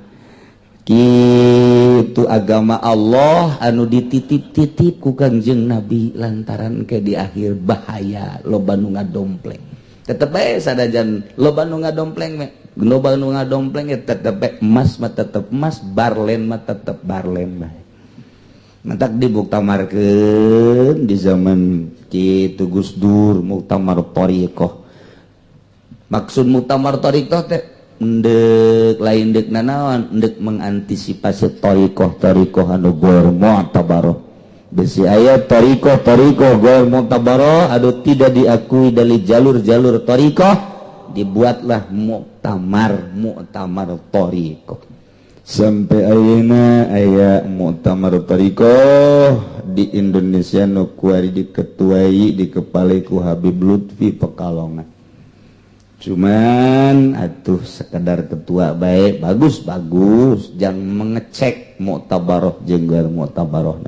gitu agama Allah anu dititip-titip ku Kangjeng Nabi, lantaran ke di akhir bahaya, loba nu ngadompleng. Tetep bae sadajan loba nu ngadompleng me, loba nu ngadompleng ya tetep bae emas mah tetep emas, barlen mah tetep barlen bae. Mantak dibuktamarkeun di zaman kitu Gus Dur muktamar thoriqoh. Maksud muktamar thoriqoh teh endek lain dek nanaon, endek mengantisipasi thoriqoh thoriqoh anu ghair mu'tabaroh. Besi aya thoriqoh thoriqoh ghair mu'tabaroh, aduh, tidak diakui dari jalur-jalur thoriqoh, dibuatlah muktamar muktamar thoriqoh. Sampai ayeuna aya muktamar thoriqoh di Indonesia nu kuari diketuai, dikepalai ku Habib Lutfi Pekalongan. Cuman atuh sekedar ketua baik, bagus bagus, jangan mengecek muktabaroh jeung ghair muktabaroh.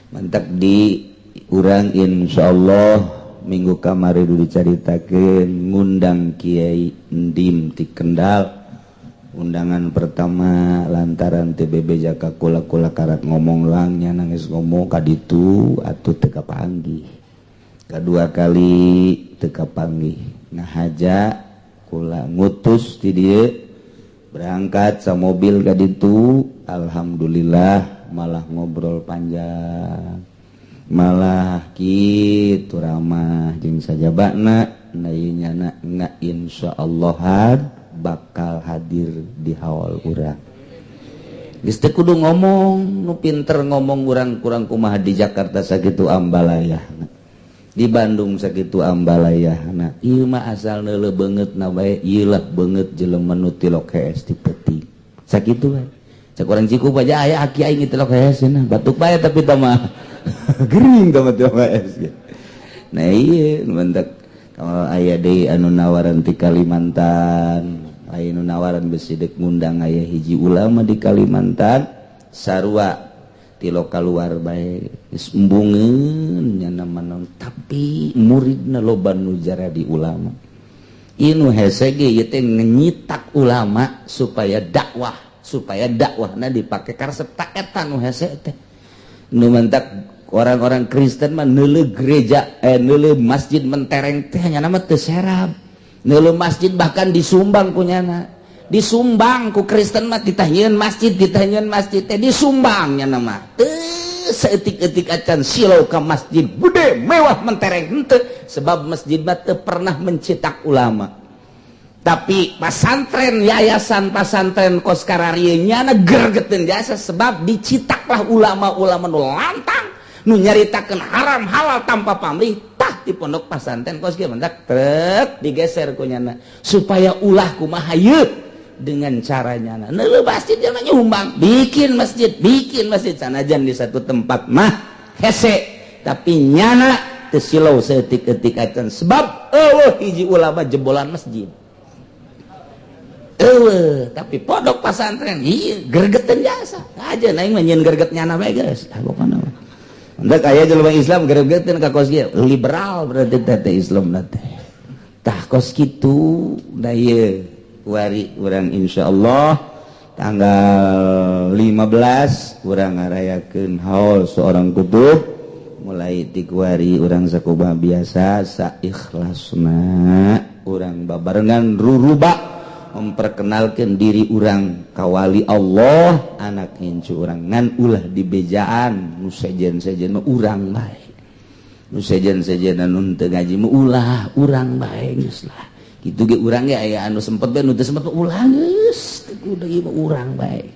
Mantap di urang insyaallah minggu kamari dicaritakeun ngundang Kiai Endim ti Kendal. Undangan pertama lantaran TBB jaka kula-kula karak ngomong langnya nangis ngomong kaditu atuh teu kapanggih. Kedua kali teu kapanggih, ngahaja kula ngutus ti dieu, berangkat sa mobil ka ditu. Alhamdulillah malah ngobrol panjang, malah kitu ramah jeung sajabana na na insyaallah bakal hadir di haul urang. Geus teu kudu ngomong nu pinter ngomong urang kurang kumaha. Di Jakarta sakitu ambalayah, di Bandung sakitu ambalayah. Nah, ieu mah asal neuleuh beungeut na bae, ieu lah beungeut jelema nu tilok hees ti peuting, sakitu bae. Cek urang Cikupa aja aya aki aing tilok hees cenah, batuk bae, tapi tah mah gering tah mah tilok hees. Nah, ieu mentak kalau aya deui anu nawaran ti Kalimantan, aya nu nawaran besi dek ngundang, aya hiji ulama di Kalimantan sarua ti lokal luar bae, geus embungeun nya nama, tapi muridna loba nu jaradi ulama. Inu hese ge ieu teh ngenyitak ulama supaya dakwah, supaya dakwahna dipake karesep tak eta nu hese teh. Nu mantak orang-orang Kristen mah neuleuh gereja, eh, neuleuh masjid mentereng teh nya mah teu serab. Neuleuh masjid bahkan disumbang kunyana, disumbang ku Kristen mah, ditahieun masjid, ditahieun masjid teh disumbang nya mah. Teu saeutik-eutik acan silau ka masjid gede mewah mentereng henteu, sebab masjid mah teu pernah mencetak ulama. Tapi pasantren, yayasan pasantren kos kararieu nyana gergeteun jasa, sebab dicitaklah ulama-ulama nu lantang, nu nyaritakeun haram halal tanpa pamrih. Tah. Di pondok pasantren kos kieu mendak trek digeser ku nyana supaya ulah kumaha yeuh dengan caranya. Nah, masjid jangan nyumbang, bikin masjid, bikin masjid sanajan di satu tempat mah hese, tapi nyana teu silau saeutik-eutik acan, sebab eueuh hiji ulama jebolan masjid eueuh. Tapi pondok pasantren iya gregetan jasa aja naing mah nyieun greget nyana bae geus. Ah, pokona mah Hendak aya jelema Islam gregetan ka kos kieu, liberal berarti teh Islam teh. Tah, kos kitu da ieu kuari urang insyaallah tanggal 15 urang ngarayakeun haul seorang kutub. Mulai ti kuari urang sakumaha biasa, saikhlasna urang babarengan ruruba memperkenalkan diri urang ka wali Allah, anak incu urang, ngan ulah dibejaan nu sejen-sejen mah urang bae, nu sejen-sejen anu teu ngaji mah ulah, urang bae geus lah kitu ge. Urang ge aya anu sempet bae, nu teu sempet ulah, geus teu kudu ieu mah urang bae.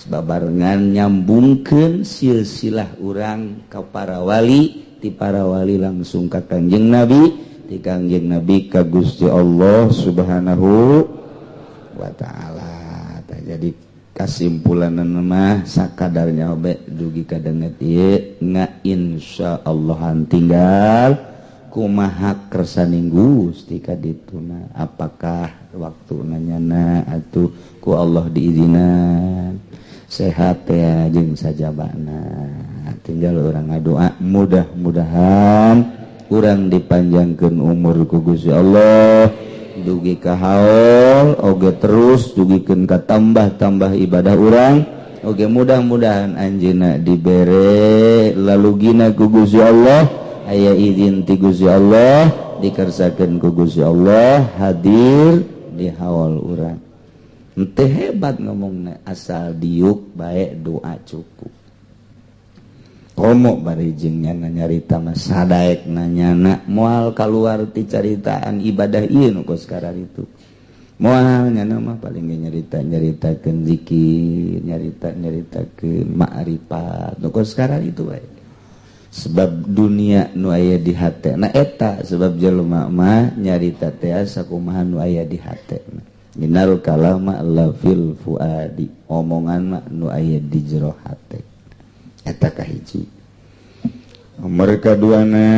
Babarengan nyambungkeun silsilah urang ka para wali, ti para wali langsung ka Kangjeng Nabi, ti Kangjeng Nabi ka Gusti Allah Subhanahu wa Ta'ala. Tah, jadi kasimpulan mah sakadarnya obe dugi kadenget ieu nga insyaallahan, tinggal kumaha kersaning Gusti ka dituna, apakah waktu nanyana atuh ku Allah diizinan sehat ya jeung sajabana. Tinggal urang ngadoa, mudah-mudahan urang dipanjangkeun umur ku Gusti Allah dugi ka haul oge, terus dugikeun ka tambah-tambah ibadah urang oge. Mudah-mudahan anjeunna dibere lalugina ku Gusti Allah, aya izin ti Gusti Allah, dikersakeun ku Gusti Allah hadir di haul urang. Henteu hebat ngomongna, asal diuk bae, doa cukup. Komo bari jeung nyana nyarita mah sadaek nanyana moal keluar ti caritaan ibadah ieu nu kos itu. Moal nyana mah, paling ge nyarita nyaritakeun zikir, nyarita nyaritakeun ma'rifat nu kos itu bae, sebab dunia nu aya di hatena eta, sebab jelema mah nyarita teh sakumaha nu aya di hatena. Innal kalama la fil fuadi, omongan mah nu aya di jero hate. Eta kahiji. Nomor kaduana,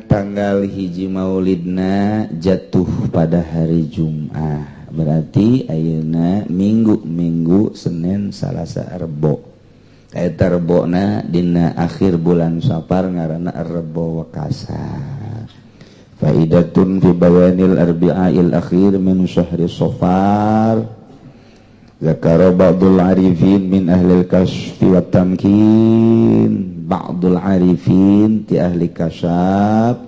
tanggal 1 Maulidna jatuh pada hari Jumat, berarti ayeuna Minggu, Minggu, Senin, Salasa, Rebo. Eta Rebona dina akhir bulan Safar ngaranna Rebo Wekasan. Faidatun fi bayanil arbi'ail akhir min syahri Safar. Zakara ba'dul arifin min ahli al-kasyfi wa tamkin. Ba'dul arifin ti ahli kasyaf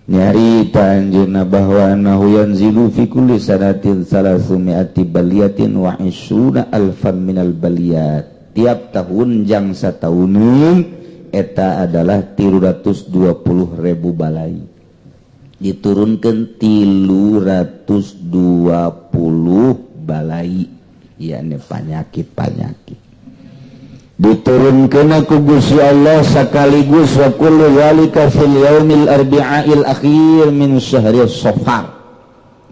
nyarita anjeunna bahwa annahu yanzilu fi kulli sanatin 300 baliyatin wa isruna alfan minal baliyat. Tiap tahun jang satauneun eta adalah 320 ribu balai diturunkan, 320 balai yakni panyakit-panyakit diturunkan ku Gusti Allah sekaligus. Wa kullu dzalika fil yaumil arbi'ail akhir min syahri Safar.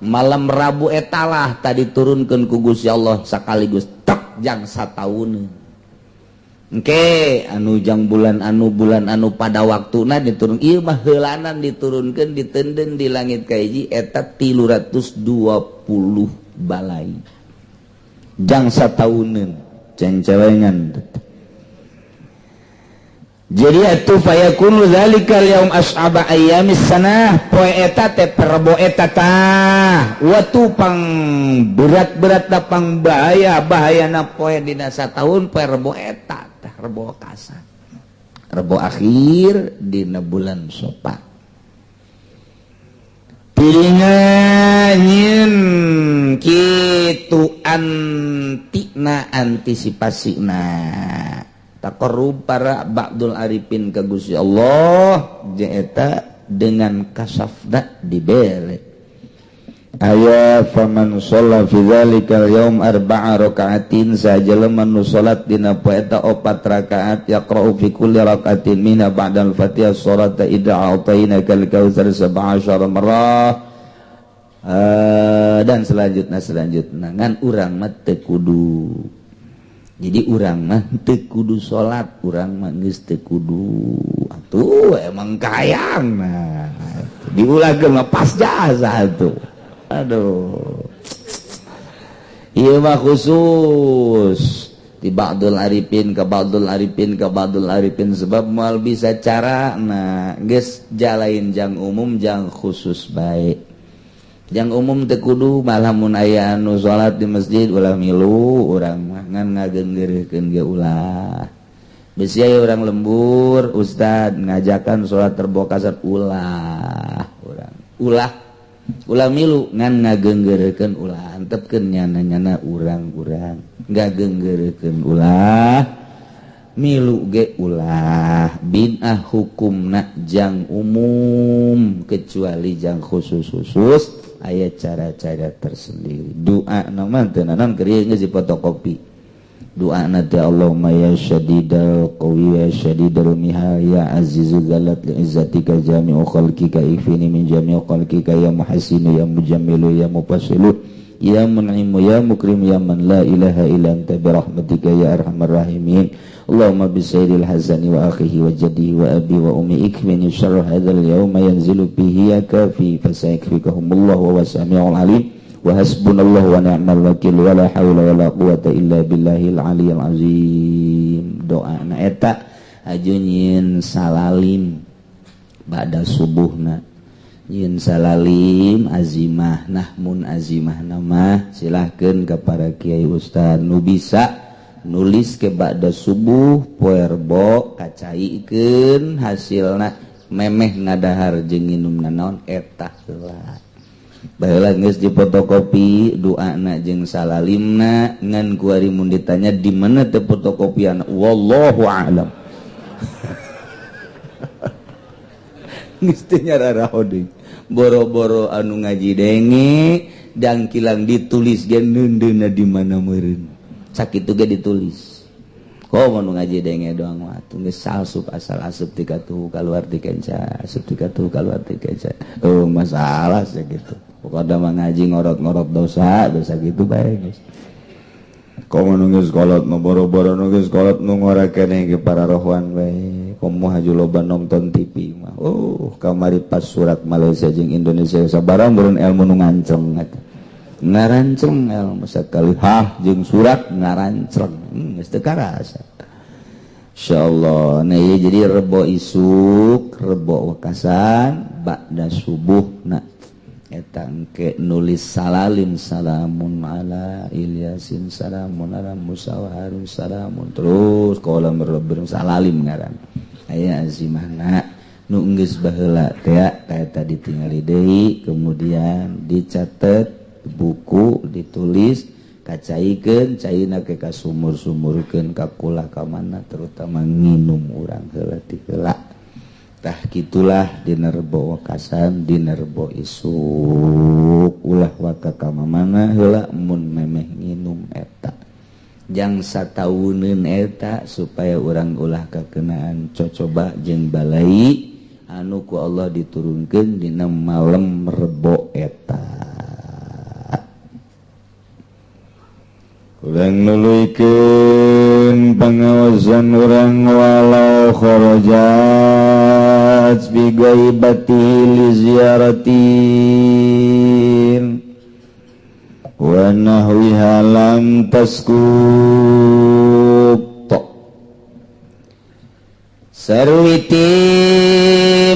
Malam Rabu etalah tadi turunkan ku Gusti Allah sekaligus tek jang sataun. Oke, anu jang bulan anu, bulan anu, pada waktuna diturun ieu mah heulanan diturunkan, ditenden di langit kahiji eta 320 balai jang satauneun, cengcelengan. Jadi atuh fayakunu dzalikal yaum as'aba ayyamis sanah, poe eta teh, Rebo eta tah watu pang berat-berat, pang bahaya bahayana poe dina sataun, poe Rebo eta tah, Rebo Wekasan, Rebo akhir dina bulan Safar. Piringan kitu antina antisipasina taqarrub para ba'dul arifin ka Gusti Allah eta dengan kasafna dibere. Aya faman sholla fi dzalikal yaum arba'a raka'atin, sajelema nu salat dina poe eta opat rakaat, yaqra'u fi kulli raka'atin minha ba'dal Fatihah surata idza a'tainakal kautsar 17 marrah, dan selanjutnya selanjutnya. Ngan urang mah teu kudu, jadi urang mah teu kudu salat, urang mah geus teu kudu atuh. Emang kayang, nah diulahkeun mah pas jasa tuh. Aduh, ieu mah khusus di ba'dul arifin ke ba'dul arifin ke ba'dul arifin, sebab moal bisa cara. Nah, geus jalain jang umum, jang khusus baik. Jang umum teu kudu, malah mun aya anu salat di masjid ulah milu urang mah, ngan ngagenggeurekeun ge ulah. Bisi aya urang lembur, ustad ngajakan salat Rebo Wekasan, ulah urang, ulah ulah milu, ngan ngagenggeurekeun ulah. Antepkeun nyana-nyana urang-urang ngagenggeureukeun ulah, milu ge ulah. Bid'ah hukumna jang umum, kecuali jang khusus-khusus aya cara-cara tersendiri. Doa nama teu naon, keur geus fotokopi doa na teh: Allahumma ya syadidal qawi ya syadidal mihal ya azizu zalat li izzatika jami'u khalqika ikfini min jami'u khalqika ya muhassinu ya mujammilu ya mufassilu ya mun'imu ya mukrim ya man la ilaha illa anta bi rahmatika ya arhamar rahimin. Allahumma bi sayyidil hazani wa akhihi wa jaddihi wa abi wa ummi ikfini syarra hadzal yauma yanzilu bihi ya kafi fasayakfikahumullahu wa samiul alim wa hasbunallahu wa ni'mal wakil wa la haula wa la quwata illa billahil aliyil azim. Doa na eta aju nyieun salalim ba'da subuhna, nyieun salalim azimah. Nah, mun azimah nama silahkeun ka para kiai ustad nu bisa nulis ke ba'da subuh poe Rebo, kacaikeun hasilna memeh ngadahar jeung nginum nanaon eta heula. Baheula geus dipotokopi doana jeung salalimna, ngan kuari mun ditanya di mana teh fotokopian, wallahu a'lam. Geus teu nyararaho deui, boro-boro anu ngaji denge dang kilang ditulis ge neundeunna di mana meureun, sakitu ge ditulis. Komo nu ngaji denge doang mah atuh geus salsup asal asup ti katuhu kaluar ti kenca, asup ti katuhu kaluar ti kenca. Oh, masalah sih gitu. Pokokna mah ngaji ngorot-ngorot dosa, dosa gitu bae geus. Komo nu geus kolot nu boro-boro nu geus kolot nu ngora keneh ge para rohwan bae. Komo haju loba nonton TV mah. Oh, kamari pas surat Malaysia jeung Indonesia sabarang beureun ilmu nu nganceng eta. Ngaranceng ilmu sakali hah jeung surat ngaranceng, geus teu karasa. Insyaallah. Nah, ieu jadi Rebo isuk, Rebo Wekasan ba'da subuh na eta engke nulis salalim, salamun ala Ilyasin, salamun ala Musa wa Harun, salamun terus qala rabbim salalim ngaran aya azimahna nu geus baheula teh eta ditingali deui, kemudian dicatet buku, ditulis, kacaikeun caina ke ka sumur-sumurkeun ka kula ka mana, terutama nginum urang heula ti heula. Tah kitulah dina Rebo Wekasan, dina Rebo isuk ulah waka ka mamana heula mun memeh nginum eta jang satauneun eta supaya urang ulah kakenaan cocoba jeung balai anu ku Allah diturunkeun dina malam Rebo eta. Urang nuluykeun pangawasan urang walau kharajat bi ghaibati li ziyaratin wa nahwiha lam taskut. Sarwiti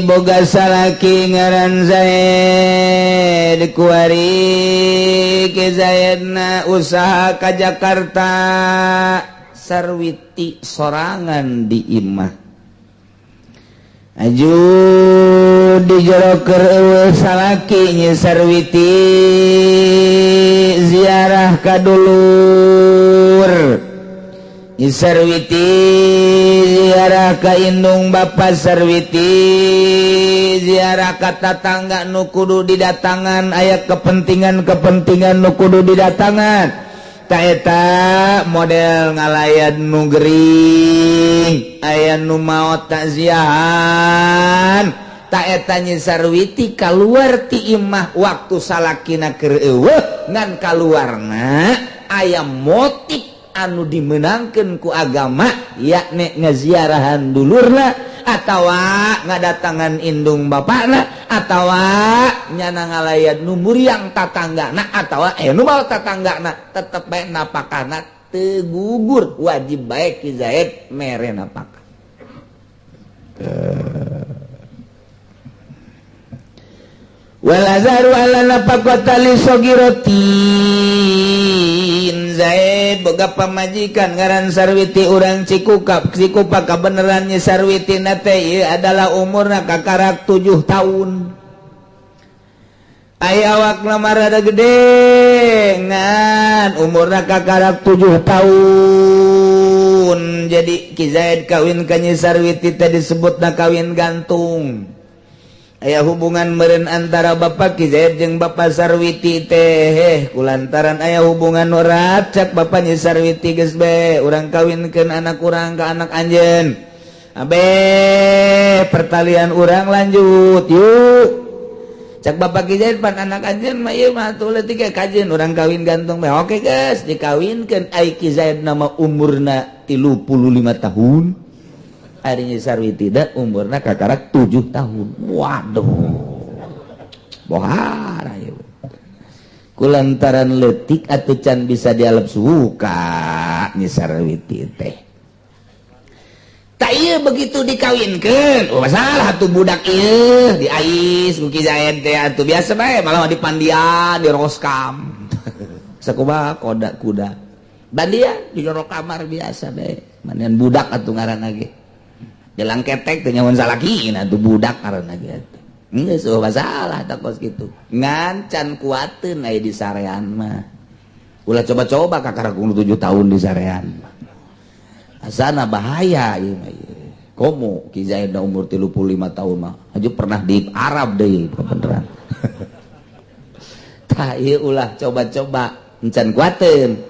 boga salaki ngaran Zaid, kuari ke Zaidna usaha ka Jakarta, Sarwiti sorangan di imah. Aju di jero keur eueuh salaki nyi Sarwiti ziarah ka dulur. Nyi Sarwiti ziarah ka indung Bapak, Sarwiti ziarah ka tatangga nu kudu didatangan, aya kepentingan-kepentingan nu kudu didatangan. Ta eta model ngalayat nu gering, aya nu maot takziahan. Ta eta Nyi Sarwiti kaluar ti imah waktu salakina keur euweuh, ngan kaluarna aya motif anu dimenangkan ku agama, yakni ngeziarahan dulurna atawa ngadatangan indung bapakna atawa nyana ngalayat nu muriang tatanggana atawa nu maot tatanggana, tetep bae napakahna teu gugur, wajib bae Ki Zaid mere napakah. Wal azharu ala nafaqata li sogiratin. Zaid boga pamajikan ngaran Sarwiti urang Cikukap Cikupa. Kabeneran Nyi Sarwiti na teh ieu adalah umurna kakarak 7 tahun. Aya awakna mah rada gede, ngan umurna kakarak 7 tahun. Jadi Ki Zaid kawin ka Nyi Sarwiti teh disebutna kawin gantung. Aya hubungan meren antara Bapak Ki Zaid jeung Bapak Sarwiti teh. Kulantaran aya hubungan erat, cak Bapak Nyi Sarwiti, "Geus be urang kawinkeun anak urang ka anak anjeun, abe pertalian urang lanjut yuk." Cak Bapak Ki Zaid, "Pan anak anjeun mah ieu mah atuh leutik ge, kajeun urang kawin gantung bae." Oke, geus dikawinkeun. Ai Ki Zaid nama umurna 35 tahun, ari Nyi Sarwiti da umurna kakarak 7 tahun. Waduh, bohara ieu. Kulantaran leutik atuh can bisa dialep suka Nyi Sarwiti teh. Tak iya, begitu dikawinkan, oh masalah tuh budak ieu diais ku Ki Zaid teh atuh biasa bae, malah dipandian di roskam sakumaha koda kuda bandian di jero kamar biasa bae, mandian budak atuh ngaranna ge, jelang ketek teh nyawan salaki atuh budak ngaranna ge atuh. Geus euweuh masalah tak kos kitu, ngan can kuateun aya di sarean mah. Ulah coba-coba kakarak 7 tahun di sarean mah, asana bahaya ieu mah ieu. Komo Ki Zaid umur 35 tahun mah aja pernah di Arab deui beneran. Tah ieu ulah coba-coba, encan kuateun.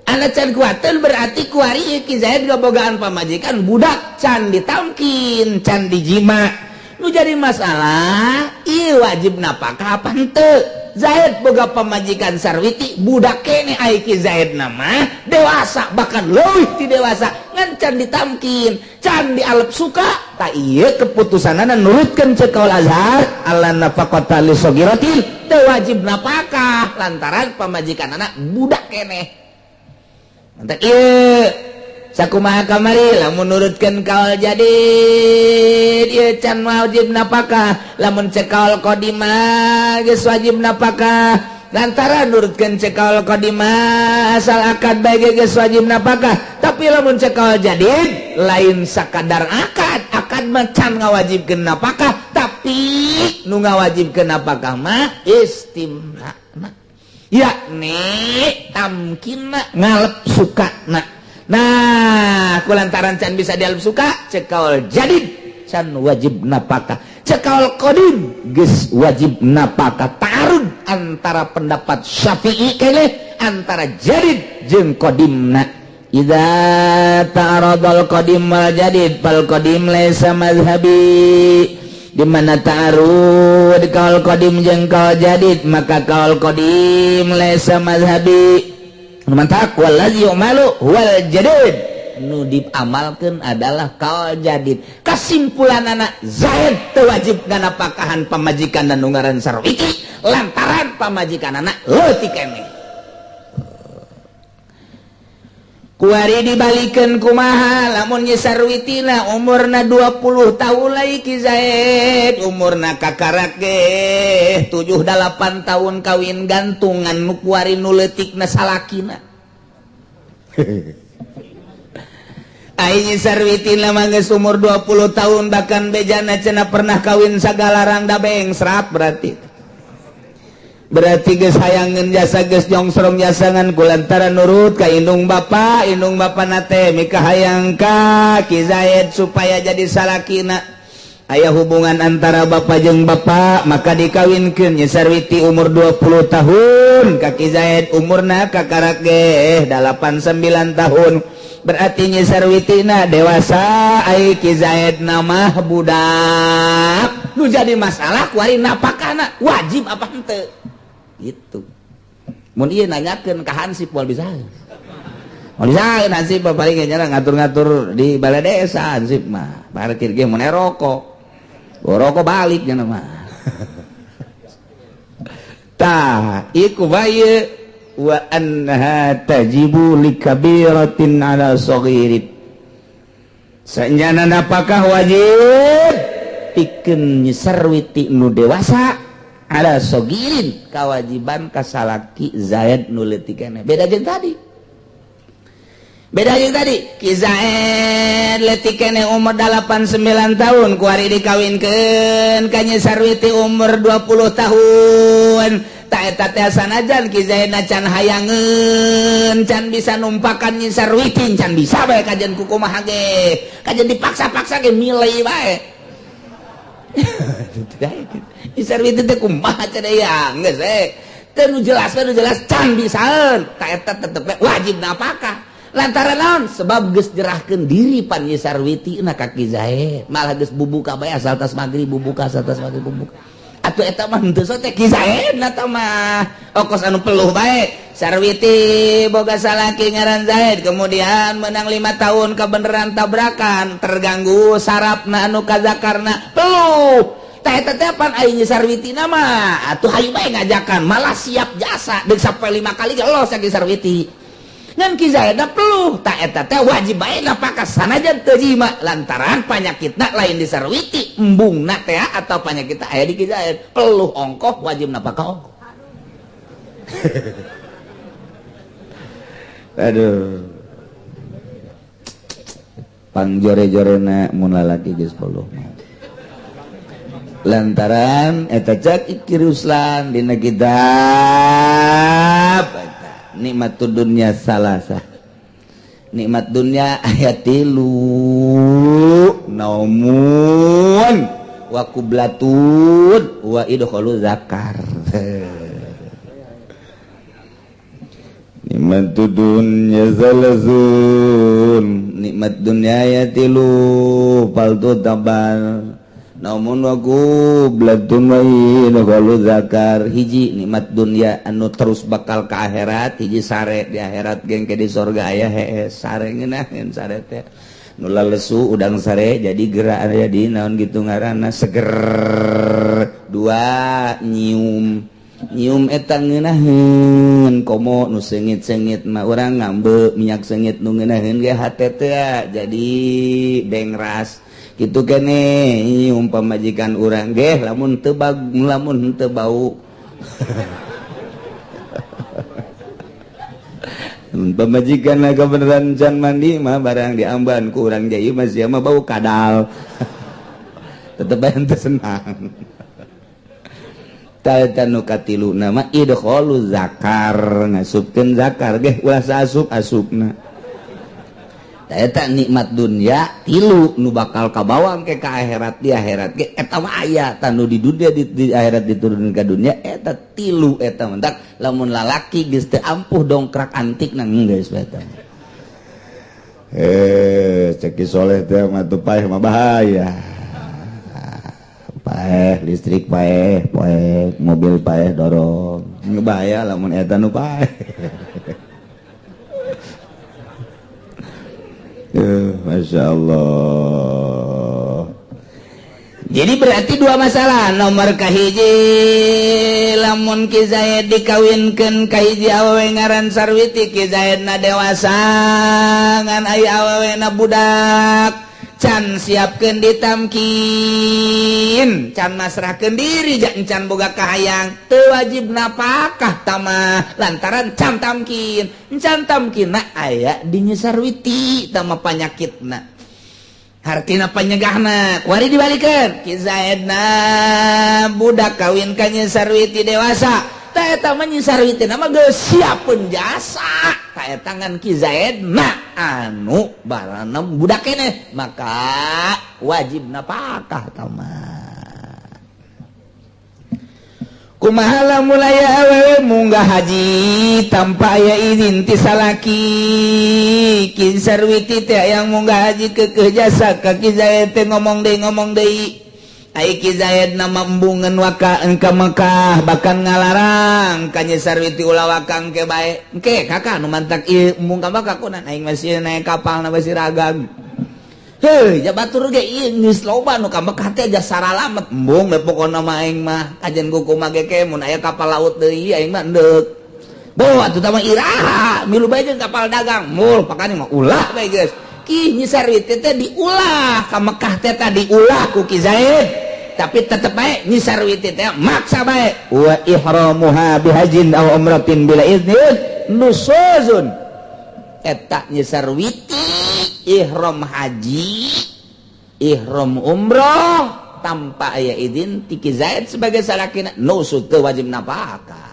Anak can kuateun berarti kuari Ki Zaid gabogaan pamajikan budak can ditamkin, can dijima. Nu jadi masalah ieu wajib napakah apa henteu? Zaid boga pamajikan Sarwiti, budak kene. Ai Ki Zaid nama dewasa, bahkan leuwih ti dewasa, ngan can ditamkin, can dialep suka. Tak ieu keputusanana nurutkeun ceuk kaul azhar ala nafaqata li sagiratin, teu wajib napakah lantaran pamajikan anak budak keneh. Mantap ieu sakumaha kamari. Lamun nurutkeun kaul jadid ieu can wajib napakah, lamun cek kaul qadim geus wajib napakah, lantaran nurutkeun cek kaul qadim asal akad bae geus wajib napakah. Tapi lamun cek kaul jadid lain sakadar akad, akad mah can ngawajibkeun napakah, tapi nu ngawajibkeun napakah mah istimna, yakni tamkinna, ngalep sukana. Nah, kulantaran can bisa dialep suka, cek kaul jadid can wajib napakah, cek kaul qadim geus wajib napakah. Ta'arud antara pendapat Syafi'i kele antara jadid jeung qadimna. Idza ta'aradal qadim wal jadid fal qadim laisa mazhabi. Di mana ta'arud kaul qadim jeung kaul jadid, maka kaul qadim laisa mazhabi. Mantak wallazi yu'malu wal jadid, nu diamalkeun adalah kaul jadid. Kesimpulan anak Zaid teu wajib nganapakahan pamajikan dan ngaran Sarwiti lantaran pamajikan anak leutik keneh. Kuari dibalikeun kumaha lamun Nyi Sarwitina umurna 20 tahun lagi, Ki Zaid umurna kakarak ge 7 8 tahun kawin gantungan, nu kuari nu leutikna salakina? Ai Nyi Sarwitina mah geus umur 20 tahun, bahkan bejana cenah pernah kawin sagalarang, da bengsrat berarti. Berarti geus hayangeun jasa, geus nyongsrong jasa, ngan kulantaran nurut ka indung bapa, indung bapana teh mikahayang ka Ki Zaid supaya jadi salakina. Aya hubungan antara bapak jeung bapak, maka dikawinkeun Nyi Sarwiti umur 20 tahun ka Ki Zaid, umurna kakarak ge 8 9 tahun. Berarti Nyi Sarwitina dewasa, ai Ki Zaid nama budak. Nu jadi masalah kuari napakana wajib apa henteu gitu. Mun ieu nanyakeun ka hansip moal bisa, moal bisa. Hansip mah paling nya ngatur-ngatur di balai desa. Hansip mah parkir ge mun rokok rokok balik nya mah. Tah, iku bae wa annaha tajibu likabiratin ala saghirin. Sanjana apakah wajib pikeun Nyi Sarwiti nu dewasa ala saghirin, kewajiban kasalaki Zaid nu leutik keneh. Beda jeung tadi, beda jeung tadi. Ki Zaid leutik keneh, umur 8 9 tahun, kuari dikawinkeun ka Nyi Sarwiti umur 20 tahun. Tah, eta teh sanajan Ki Zaid can hayangeun, can bisa numpakan Nyi Sarwiti, can bisa bae, kajian kukumaha ge, kajian dipaksa-paksa ge milih bae. Nyi Sarwiti teh kumaha cenah ya geus we teu nu jelas nu jelas can bisaeun. Tah, eta tetep wajib napakah. Lantaran naon? Sebab geus nyerahkeun diri pan Nyi Sarwiti na ka Ki Zaid, malah geus bubuka bae asal tas maghrib bubuka, asal tas maghrib bubuka. Atuh eta mah henteu teh Ki Zaid na mah okos anu peluh bae. Sarwiti boga salaki ngaran Zaid, kemudian menang 5 tahun kebenaran tabrakan, terganggu sarafna anu kazakarna, peluh. Tah, eta teh pan ai Nyi Sarwiti mah atuh hayu bae ngajakan, malah siap jasa deuk sampai lima kali ge los Ki Sarwiti. Ngan Ki Zaid peluh. Tah, eta teh wajib bae napakah sanajan teu jima, lantaran panyakitna lain di Sarwiti, embungna teh atau penyakit aya di Ki Zaid. Peluh ongkoh, wajib napakah ongkoh. Aduh, pangjore-jorena mun lalaki geus peluh, lantaran eta cak Iki Ruslan dina kitab nikmat dunia salasa, nikmat dunia ayat tilu, naumun wa qublatun wa idkhalu zakar. Nikmat dunya salazun, nikmat dunia ayat tilu, paltu tabal naumun wa qublatun wa idkhalu zakar. Hiji nikmat dunia anu terus bakal ke akhirat, hiji sare. Di akhirat gengke di sorga aya hees sare, ngeunaheun sare teh nu lesu udang sare jadi gerak, jadi naon gitu ngaranna, seger. Dua, nyium. Nyium eta ngeunaheun, komo nu seungit-seungit mah. Urang ngambe minyak seungit nu ngeunaheun ge hate teh jadi bengras gitu kene. Nyium pamajikan urang ge lamun teu lamun teu bau. Pamajikan kebeneran can mandi mah barang diamban ku urang ge ieu mah sia mah bau kadal, tetep bae teu senang. Tah, nu katilu nama idkhalu zakar, ngasupkeun zakar ge ulah saasup asupna. Eta nikmat dunia tilu nu bakal kabawang ke ka akhirat. Di akhirat ge eta mah aya tanu di dunia, di akhirat diturunkan ka dunia eta tilu. Eta mentak lamun lalaki geus teu ampuh dongkrak antik nang geus eta. Eh, cek Soleh teh mah tuh paeh mah bahaya, paeh listrik paeh, paeh mobil, paeh dorong, bahaya lamun eta nu paeh. Masya Allah. Jadi berarti dua masalah. Nomor kahiji, lamun Ki Zaid dikawinkeun ka hiji awewe ngaran Sarwiti, Ki Zaid na dewasa ngan aya awewe na budak, can siapkeun ditamkin, can masrahkeun diri, can boga kahayang, teu wajib napakah tama, lantaran can tamkin. Can tamkinna aya di Nyi Sarwiti tama panyakitna, hartina panyegahna. Kuari dibalikeun, Ki Zaidna budak kawin ka Nyi Sarwiti dewasa. Ta eta mah Nyi Sarwiti mah geus siapeun jasa ka eta ngan Ki Zaid na anu baranem budak keneh, maka wajib napakah tama. Kumaha lamun aya awewe munggah haji tanpa aya izin ti salaki? Ki Sarwiti teh yang munggah haji keukeuh jasa ka Ki Zaid teh, ngomong deui, ngomong deui. Ai Ki Zaid nama embungeun waka ka Mekah, bahkan ngalarang ka Nyi Sarwiti, ulah wakang ke bae engke kakak nu mantak ieu embung ka Mekah kunan aing masih naik kapal na masih ragang. Heuh, ja batur ge ieu geus loba nu ka Mekah teh jasa saralamet. Embung we pokona mah aing mah kajen kumaha ge ke mun aya kapal laut deui aing mah endeuk. Bo atuh tah mah iraha milu bae jeung kapal dagang. Mul pakane mah ulah bae geus. Ki Nyi Sarwiti teh diulah ka Mekah teh diulah ku Ki Zaid. Tapi tetep bae Nyi Sarwiti teh maksa bae. Wa ihramuha bihajin aw umratin bila iznin nusuzun. Eta Nyi Sarwiti ihram haji, ihram umroh tanpa aya izin ti Ki Zaid sebagai salakina, nusuz, teu wajib napakah.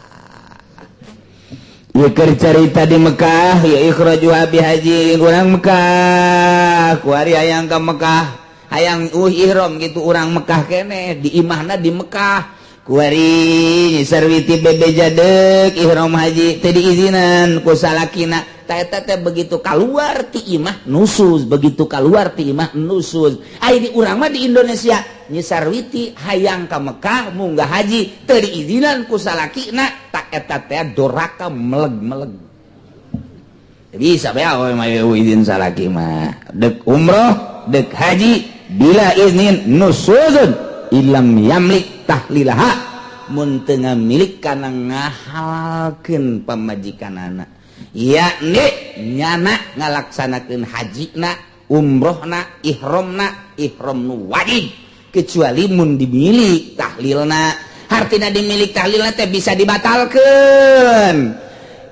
Ieu keur carita di Mekah ya. Ikhrajuha bihaji, urang Mekah kuari hayang ka Mekah, hayang ihram gitu, urang Mekah keneh di imahna di Mekah. Kuari Nyi Sarwiti bebeja deuk ihram haji teu diizinan ku salakina. Ta eta teh begitu keluar ti imah nusuz, begitu keluar ti imah nusuz. Ai di urang mah di Indonesia, Nyi Sarwiti hayang ka Mekah munggah haji teu diizinan ku salakina, tak eta teh doraka meleg-meleg. Bisa bae awewe mah izin salaki mah dek umroh dek haji bila iznin nusuzun ilam yamlik tahlilaha, mun teu milik kana ngahalalkeun pamajikanana, yakni nyana ngalaksanakeun hajina, umrohna, ihramna, ihram nu wajib, kecuali mun dimilik tahlilna. Hartina dimilik tahlilna teh bisa dibatalkeun.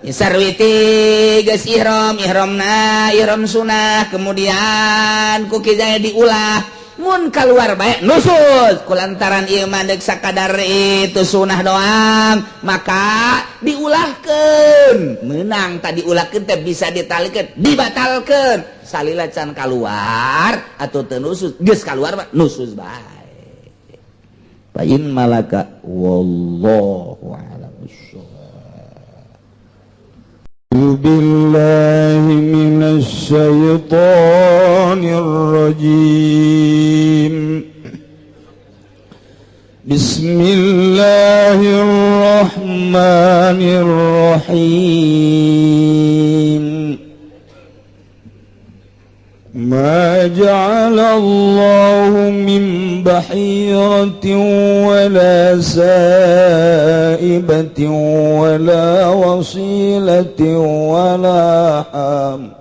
Sarwiti geus ihram, ihramna ihram sunah, kemudian ku Ki Zaid diulah, mun keluar bae nusuz. Kulantaran ieu mah deuk sakadar itu sunah doang, maka diulahkeun menang. Tadi ulahkeun teh bisa ditalikeun, dibatalkeun salila can keluar atau teu nusuz. Geus keluar mah nusuz bae. Fa in malaka, wallahu a'lam bissawab. بالله من الشيطان الرجيم. بسم الله الرحمن الرحيم. ما جعل الله من بحيرة ولا سائبة ولا وصيلة ولا حام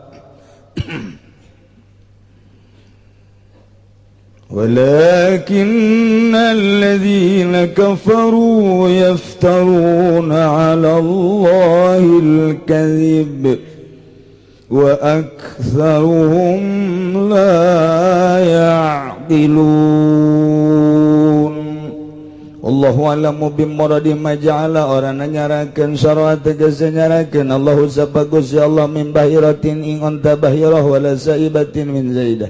ولكن الذين كفروا يفترون على الله الكذب وأكثرهم لا يعقلون. Allahu a'lamu bimuradi ma ja'ala, orang nyarakeun, syara tegese nyarakeun Allahu sapa Gusti Allah, min bahiratin ing onta bahirah, wala saibatin min zaidah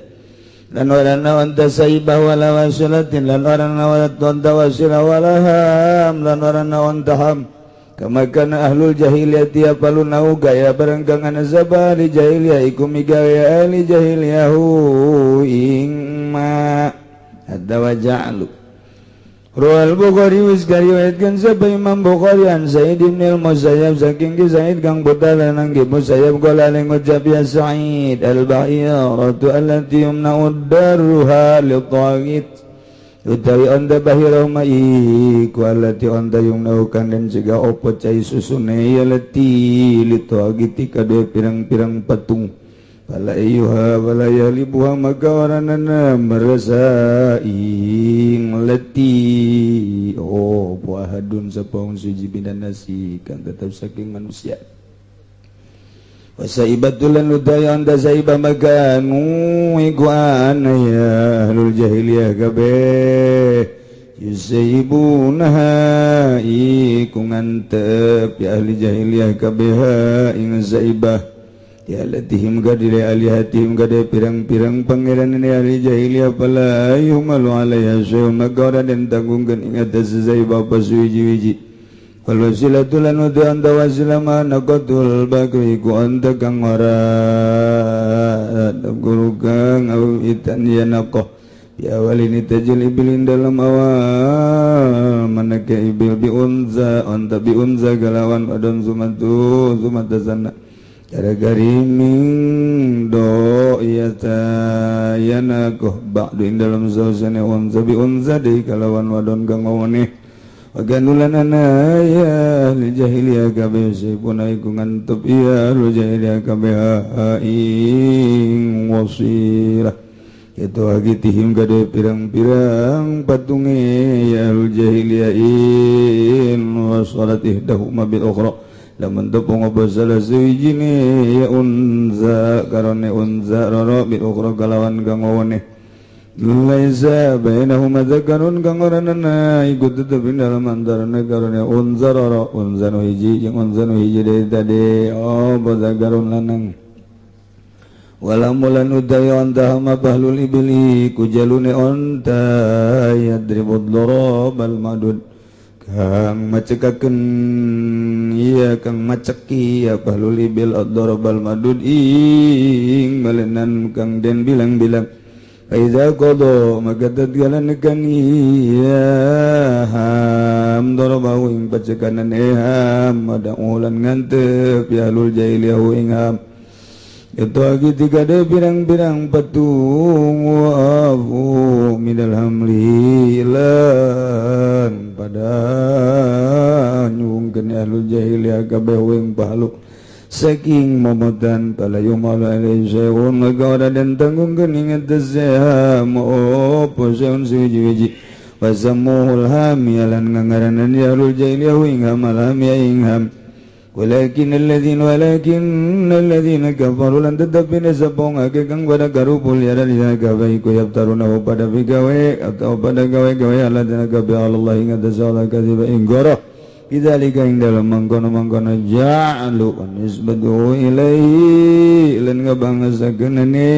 lan warana onta saibah, wala wasilatin lan warana onta wasilah, wala ham lan warana onta ham. Kama kana ahlul jahiliyah yapaluna, gaya barang kang ana sapa ahli jahiliyah iku migawe ahli jahiliyah ing ma hadda wa ja'alu. Rawal Bukhari, wis kariwayatkeun sapa Imam Bukhari, an Sa'id bin al-Musayyab, saking ki Sa'id kang putra lanang ki Musayyab, qala ngucap ya Sa'id, al bahiratu allati yumna'u darruha li taghit, utawi onta bahira ma iku allati onta yumna'u kang den cegah opo cai susune ya lati li taghiti kadue pirang-pirang patung, fala ayyuha wala yalibuha, maka waranana merasa ing leti oh ahadun sapa wong suci minan nasi kang tetap saking manusia. Wasaibatulan udaya anda saibah maganu iku ana ya ahlul jahiliyah kabeh. Yusaibunaha iku ngantep ya ahli jahiliyah kabeh ing zaibah ya latihim gadile alihatihim gade pirang-pirang pangeran ini ahli jahiliyah fala yumalu alaiha syai'un maka ora den tanggungkeun ing atas zaibah pasuwiji-wiji wal wasilatu lan anta wasilah ma naqatul bakri ku anta kang ora guru kang au itan ya naqah ya awal ini tajil ibilin dalam awal manake ibil biunza anta biunza galawan adon zumatu zumatazana cara gariming do iya ta yanakoh ba'du in dalam zauzane unza biunza deui kalawan wadon kang wone waganulan ana ya ahli jahiliyah kabeh sipun iku ngantup ya ahli jahiliyah kabeh ing wasilah itu agitihim gade pirang-pirang patunge ya ahlul jahiliyah in wasalat ihdahuma bil ukhra lamun tepung apa salah suwijine ya unza karone unza roro bil ukhra kalawan kang wone laisa bainahuma zakarun kang ora nana iku tetep ing dalem antarane karone unza roro unza nu hiji jeung unza nu hiji deui tadi oh zakarun lanang wala mulan udaya onta hama bahlul ibili kujalune onta yadribud darabal madud kang macekakeun iya kang maceki ya bahlul ibil ad-darabal madud ing balenan kang den bilang-bilang fa iza qada maka tatkala nekan iya ham darabahu ing pacekanan ham ada ulan ngantep ya ahlul jahiliyah ing ham itu lagi tiga de pirang-pirang patung wa'afu minal hamli lan pada nyungkeun ahlul jahiliyah kabeh wing pahluk saking momotan pala yumalu alaihi syai'un maka ora den tanggungkeun ing atas opo syai'un suwiji-wiji wasammuhul hami lan ngangaranan ya ahlul jahiliyah ing ham alhami ing ham walakin alladzina kafaru lan tetepine sapa ngake kang pada garupul ya dalina gawe iku yaftaruna pada bigawe atau pada gawe-gawe alladzina kafaru Allah ing atas Allah kadziba ing goroh bidzalika ing dalem mangkono-mangkono ja'alu nisbatu ilaihi lan ngabangasakeunane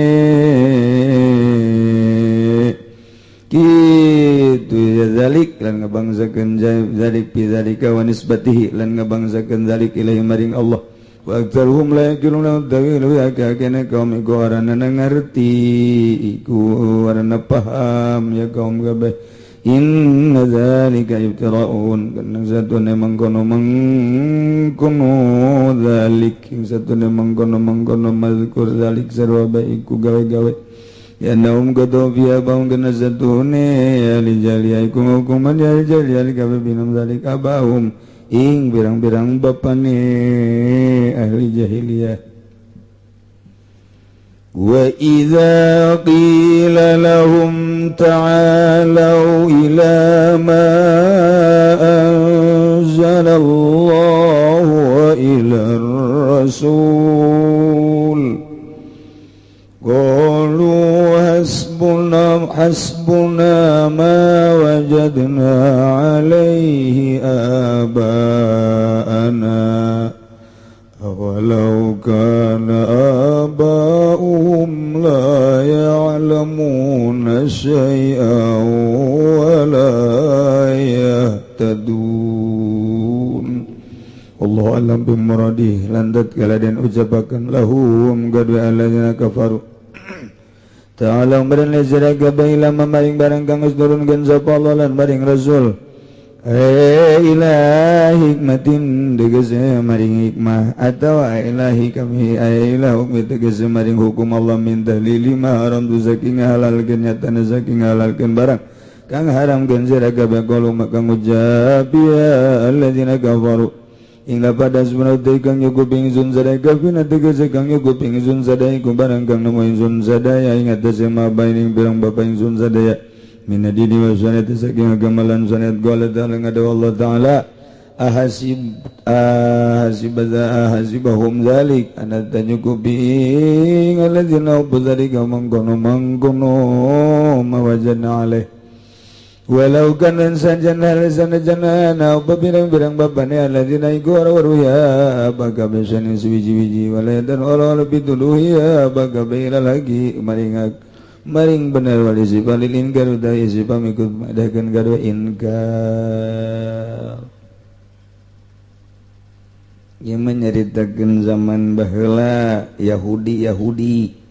kitu ya zalik lan ngabangsakeun zalik bi zalika wa nisbatihi lan ngabangsakeun zalik ilaihi maring Allah wa aktsaruhum la yaqiluna tawil wa akana kaum iku arana ngarti iku arana paham ya kaum kabeh inna zalika ibtira'un kana satune mangkono mangkono zalik satune mangkono mangkono mazkur zalik sarwa bae iku gawe-gawe ya naum qadu fiha baum kana satune ya lijaliya iku hukuman ya lijaliya kabeh binum zalik abahum ing pirang-pirang bapane ahli jahiliyah wa idza qila lahum ta'alu ila ma anzala Allah wa ila rasul qalu hasbuna ma wajadna alaihi aba'ana awalau kana aba'uhum la ya'lamuna syai'an wa la yahtadun. Allahu a'lam bimuradi landat kaladen ucapakan lahum gadwa alladzina kafaru ta'ala badan lezira gabai lama maring barang kang geus nurunkeun sapa Allah lan maring Rasul ila hikmatin tegese maring hikmah atawa ilahi kami ila hukmi tegese maring hukum Allah min tahlili ma haram tu saking halalkeun nyatana saking halalkeun barang kang haramkeun sira kabeh qalu maka ngucap ya alladzina kafaru ing pada sebenarnya kang nyukup ingsun sadaya kafina tegese kang nyukup ingsun sadaya iku barang kang nemu ingsun sadaya ing atase mabaining pirang bapa ingsun sadaya minadini wa sunnati saking agama lan sunnat qala ta'ala ngada Allah ta'ala ahasib ahasibahum zalik ana tanyukupi ing alladzina ubdzalika mangkono mangkono mawajana alaih Walau kana sajana sana jana pirang-pirang babane alladzina iku ya baga besane suwiji-wiji wala dan ora lebih dulu ya baga bela lagi maring maring bener wali sifalil inkar udah isi pamikut madakan kadua inkar. Yang menyeritakan zaman baheula Yahudi Yahudi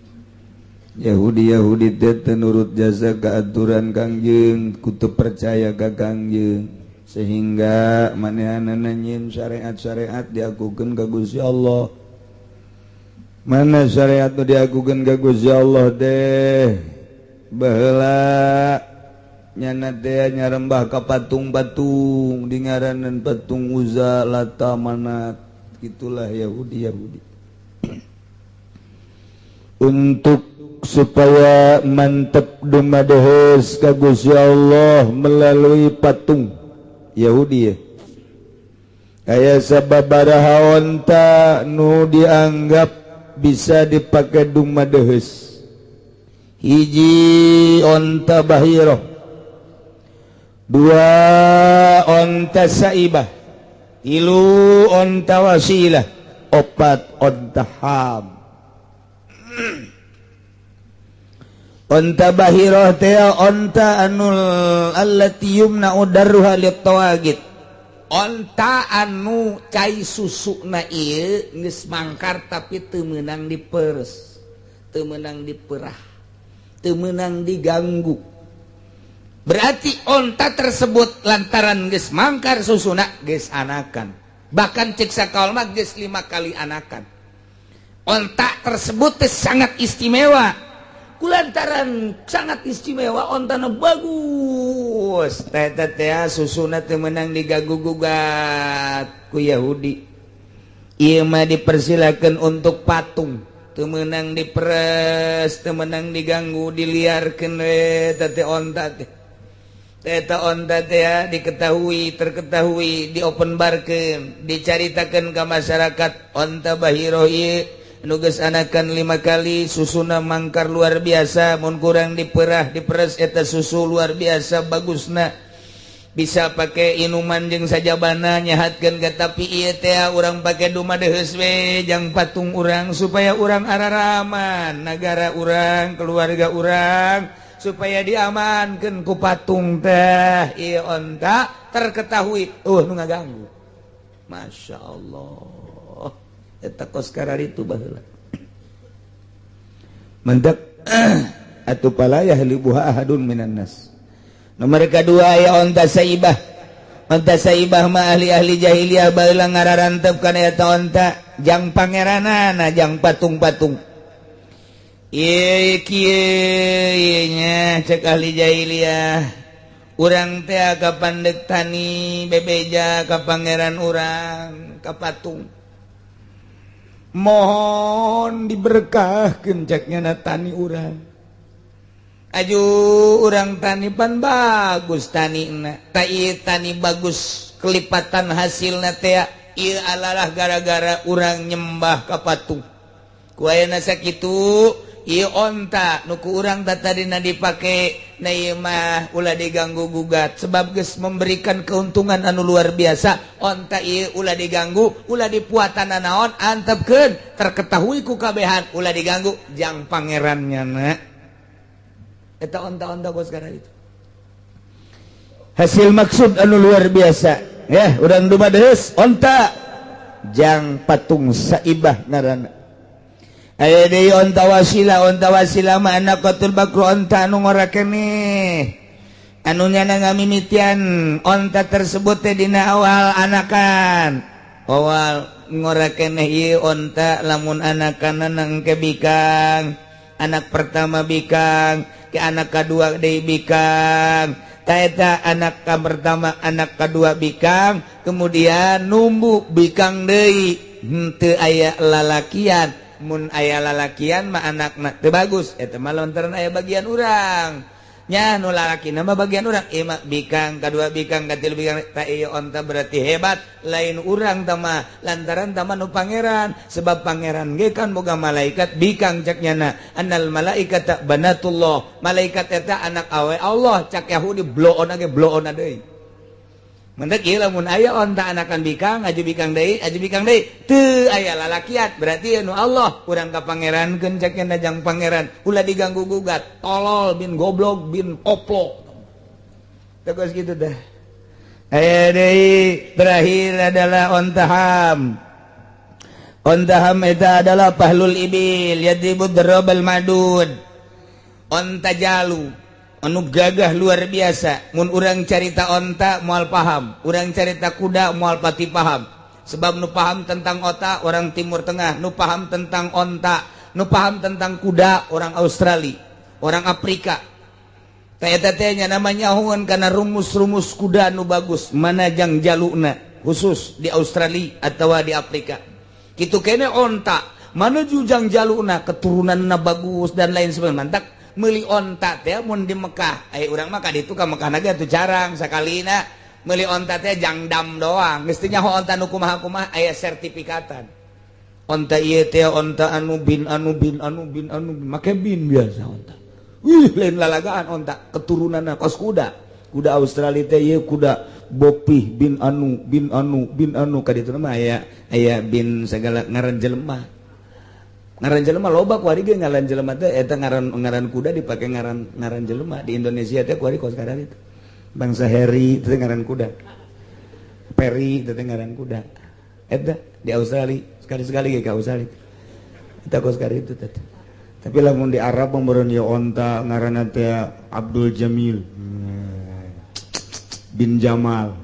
Yahudi Yahudi teh nurut jasa keaturan Kangjeng, kutu percaya ka Kangjeng, sehingga manehanana nyieun syariat-syariat diakukeun ka Gusti Allah. Mana syariat nu diakukeun ka Gusti Allah teh? Baheula nyana teh nyarembah ka patung-patung, dingaranan patung Uzza, Lata, Manat. Itulah Yahudi Yahudi. Untuk supaya mantep dumadehes ka Gusti Allah melalui patung Yahudi ya. Aya sababaraha onta nu dianggap bisa dipakai dumadehes. Hiji onta bahirah, dua onta saibah, tilu onta wasilah, opat onta ham. Onta bahirah teh onta anul allati yumna'u darruha lit-tawagit. Onta anu cai susuna ieu geus mangkar tapi teu meunang diperes, teu meunang diperah, teu meunang diganggu. Berarti onta tersebut lantaran geus mangkar susuna geus anakan. Bahkan cek sakaol mah geus 5 kali anakan. Onta tersebut teh sangat istimewa. Kulantaran sangat istimewa ontana bagus teh teh susuna teu meunang diganggu gugat ku Yahudi. Ieu mah dipersilakan untuk patung, teu meunang diperes, teu meunang diganggu, diliarkeun we teh onta teh. Eta onta teh diketahui, terketahui, diopenbarkeun, dicaritakeun ka masyarakat onta bahiro ieu nugas anakan 5 kali, susuna mangkar luar biasa, mun kurang diperah diperes eta susu luar biasa bagusna, bisa pakai inuman jeung sajabana nyehatkeun ka. Tapi ieu teh urang pake dumadeheus we jang patung urang supaya urang araraman nagara urang, keluarga urang, supaya diamankeun ku patung teh. Ieu onta terketahui nu ngaganggu. Masya Allah, eta kos itu baheula mendak atuh fala yahlibuha ahadun minan nas. Nomor kedua aya onta saibah. Onta saibah mah ahli-ahli jahiliyah baheula ngararantep kana eta onta jang pangeranana, jang patung-patung. Ieu kieu nya cek ahli jahiliyah, urang teh kapan dek tani bebeja ka pangeran urang, ka patung, mohon diberkahkeun ceknya na tani urang. Aju urang tani pan bagus tani na ta ieu tani bagus kelipatan hasilna teh ieu alalah gara-gara urang nyembah ka patung. Ku ayeuna sakitu ieu onta nu ku urang tadina dipake na ieu mah ulah diganggu gugat sebab geus memberikan keuntungan anu luar biasa. Onta ieu ulah diganggu, ulah dipuatan naon, antepkeun terketahui ku kabehan, ulah diganggu jang pangerannya na. Eta onta-onta gos gara itu hasil maksud anu luar biasa ya urang dumadeus onta jang patung saibah ngaranna. Aya deui onta wasilah. Onta wasilah mah naqatul bakru, onta anu ngora keneh, anu nyana ngamimitian onta tersebut teh dina awal anakan, awal ngora keneh. Ieu onta lamun anakan engke bikang, anak pertama bikang, ke anak kedua deui bikang. Taeta anak ka pertama, anak kedua bikang, kemudian numbu bikang deui, henteu aya lalakian. Mun aya lalakian mah anakna teu bagus. Eta mah lantaran aya bagian urang. Nya nu lalaki nama bagian urang ieu mah bikang, kadua bikang, katilu bikang. Ta ieu onta berarti hebat, lain urang tama lantaran tama nu pangeran, sebab pangeran ge kan boga malaikat bikang. Cak nyana, annal malaikata banatullah, malaikat eta anak awe Allah cak Yahudi. Bloon ge bloon deui. Mentek ieu lamun aya onta anakan bikang, aju bikang deui, aju bikang deui, teu aya lalakian, berarti nu Allah, urang ka pangerankeun cak nyana, jang pangeran, ulah diganggu gugat, tolol bin goblok bin koplok. Terus gitu dah. Aya deui, terakhir adalah onta ham. Onta ham eta adalah fahlul ibil yadribud darabal madud. Onta jalu anu gagah luar biasa. Mun urang carita onta moal paham, urang carita kuda moal pati paham, sebab nu paham tentang onta orang Timur Tengah, nu paham tentang onta, nu paham tentang kuda orang Australia, orang Afrika. Tanya namanya hun karena rumus-rumus kuda nu bagus mana jang jaluna khusus di Australia atau di Afrika gitu. Kene onta mana jujang jaluna, keturunan na bagus dan lain sebagainya. Mantap meuli onta teh mun di Mekah. Aya urang mah ka ditu ka Mekah naga tuh jarang sakalina meuli onta teh, jangdam doang. Mestinya ho onta nu kumaha-kumaha aya sertifikatan. Onta ieu teh onta anu bin anu bin anu bin anu, make bin biasa onta. Wih, lain lalagaan onta, keturunanna kos kuda. Kuda Australia teh ieu kuda Bopih bin anu bin anu bin anu. Ka ditu mah aya aya bin segala ngaran jelema. Ngaran jelema loba kuari ge, ngaran jelema teh eta ngaran ngaran kuda dipake ngaran ngaran jelema. Di Indonesia teh kuari kos kadar itu. Bangsa Harry itu ngaran kuda. Perry itu ngaran kuda. Eta di Australia sekali-sekali ge ke Australia. Eta kos kari itu teh. Tapi lamun di Arab meureun ieu onta ngaranna teh Abdul Jamil bin Jamal.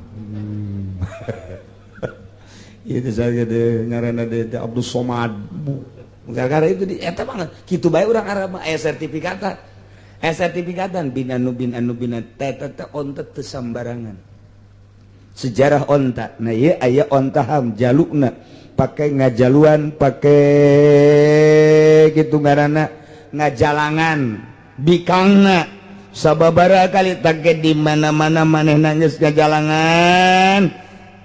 Itu saja deh ngaranna teh Abdul Somad. Gara-gara itu di eta banget. Kitu bae urang Arab mah aya sertifikatan. Aya sertifikatan bin anu bin anu bin teh teh onta teu sambarangan. Sejarah onta. Nah, ieu aya onta ham jalukna pake ngajaluan, pake gitu ngaranna ngajalangan bikangna sababara kali take di mana-mana manehna geus ngajalangan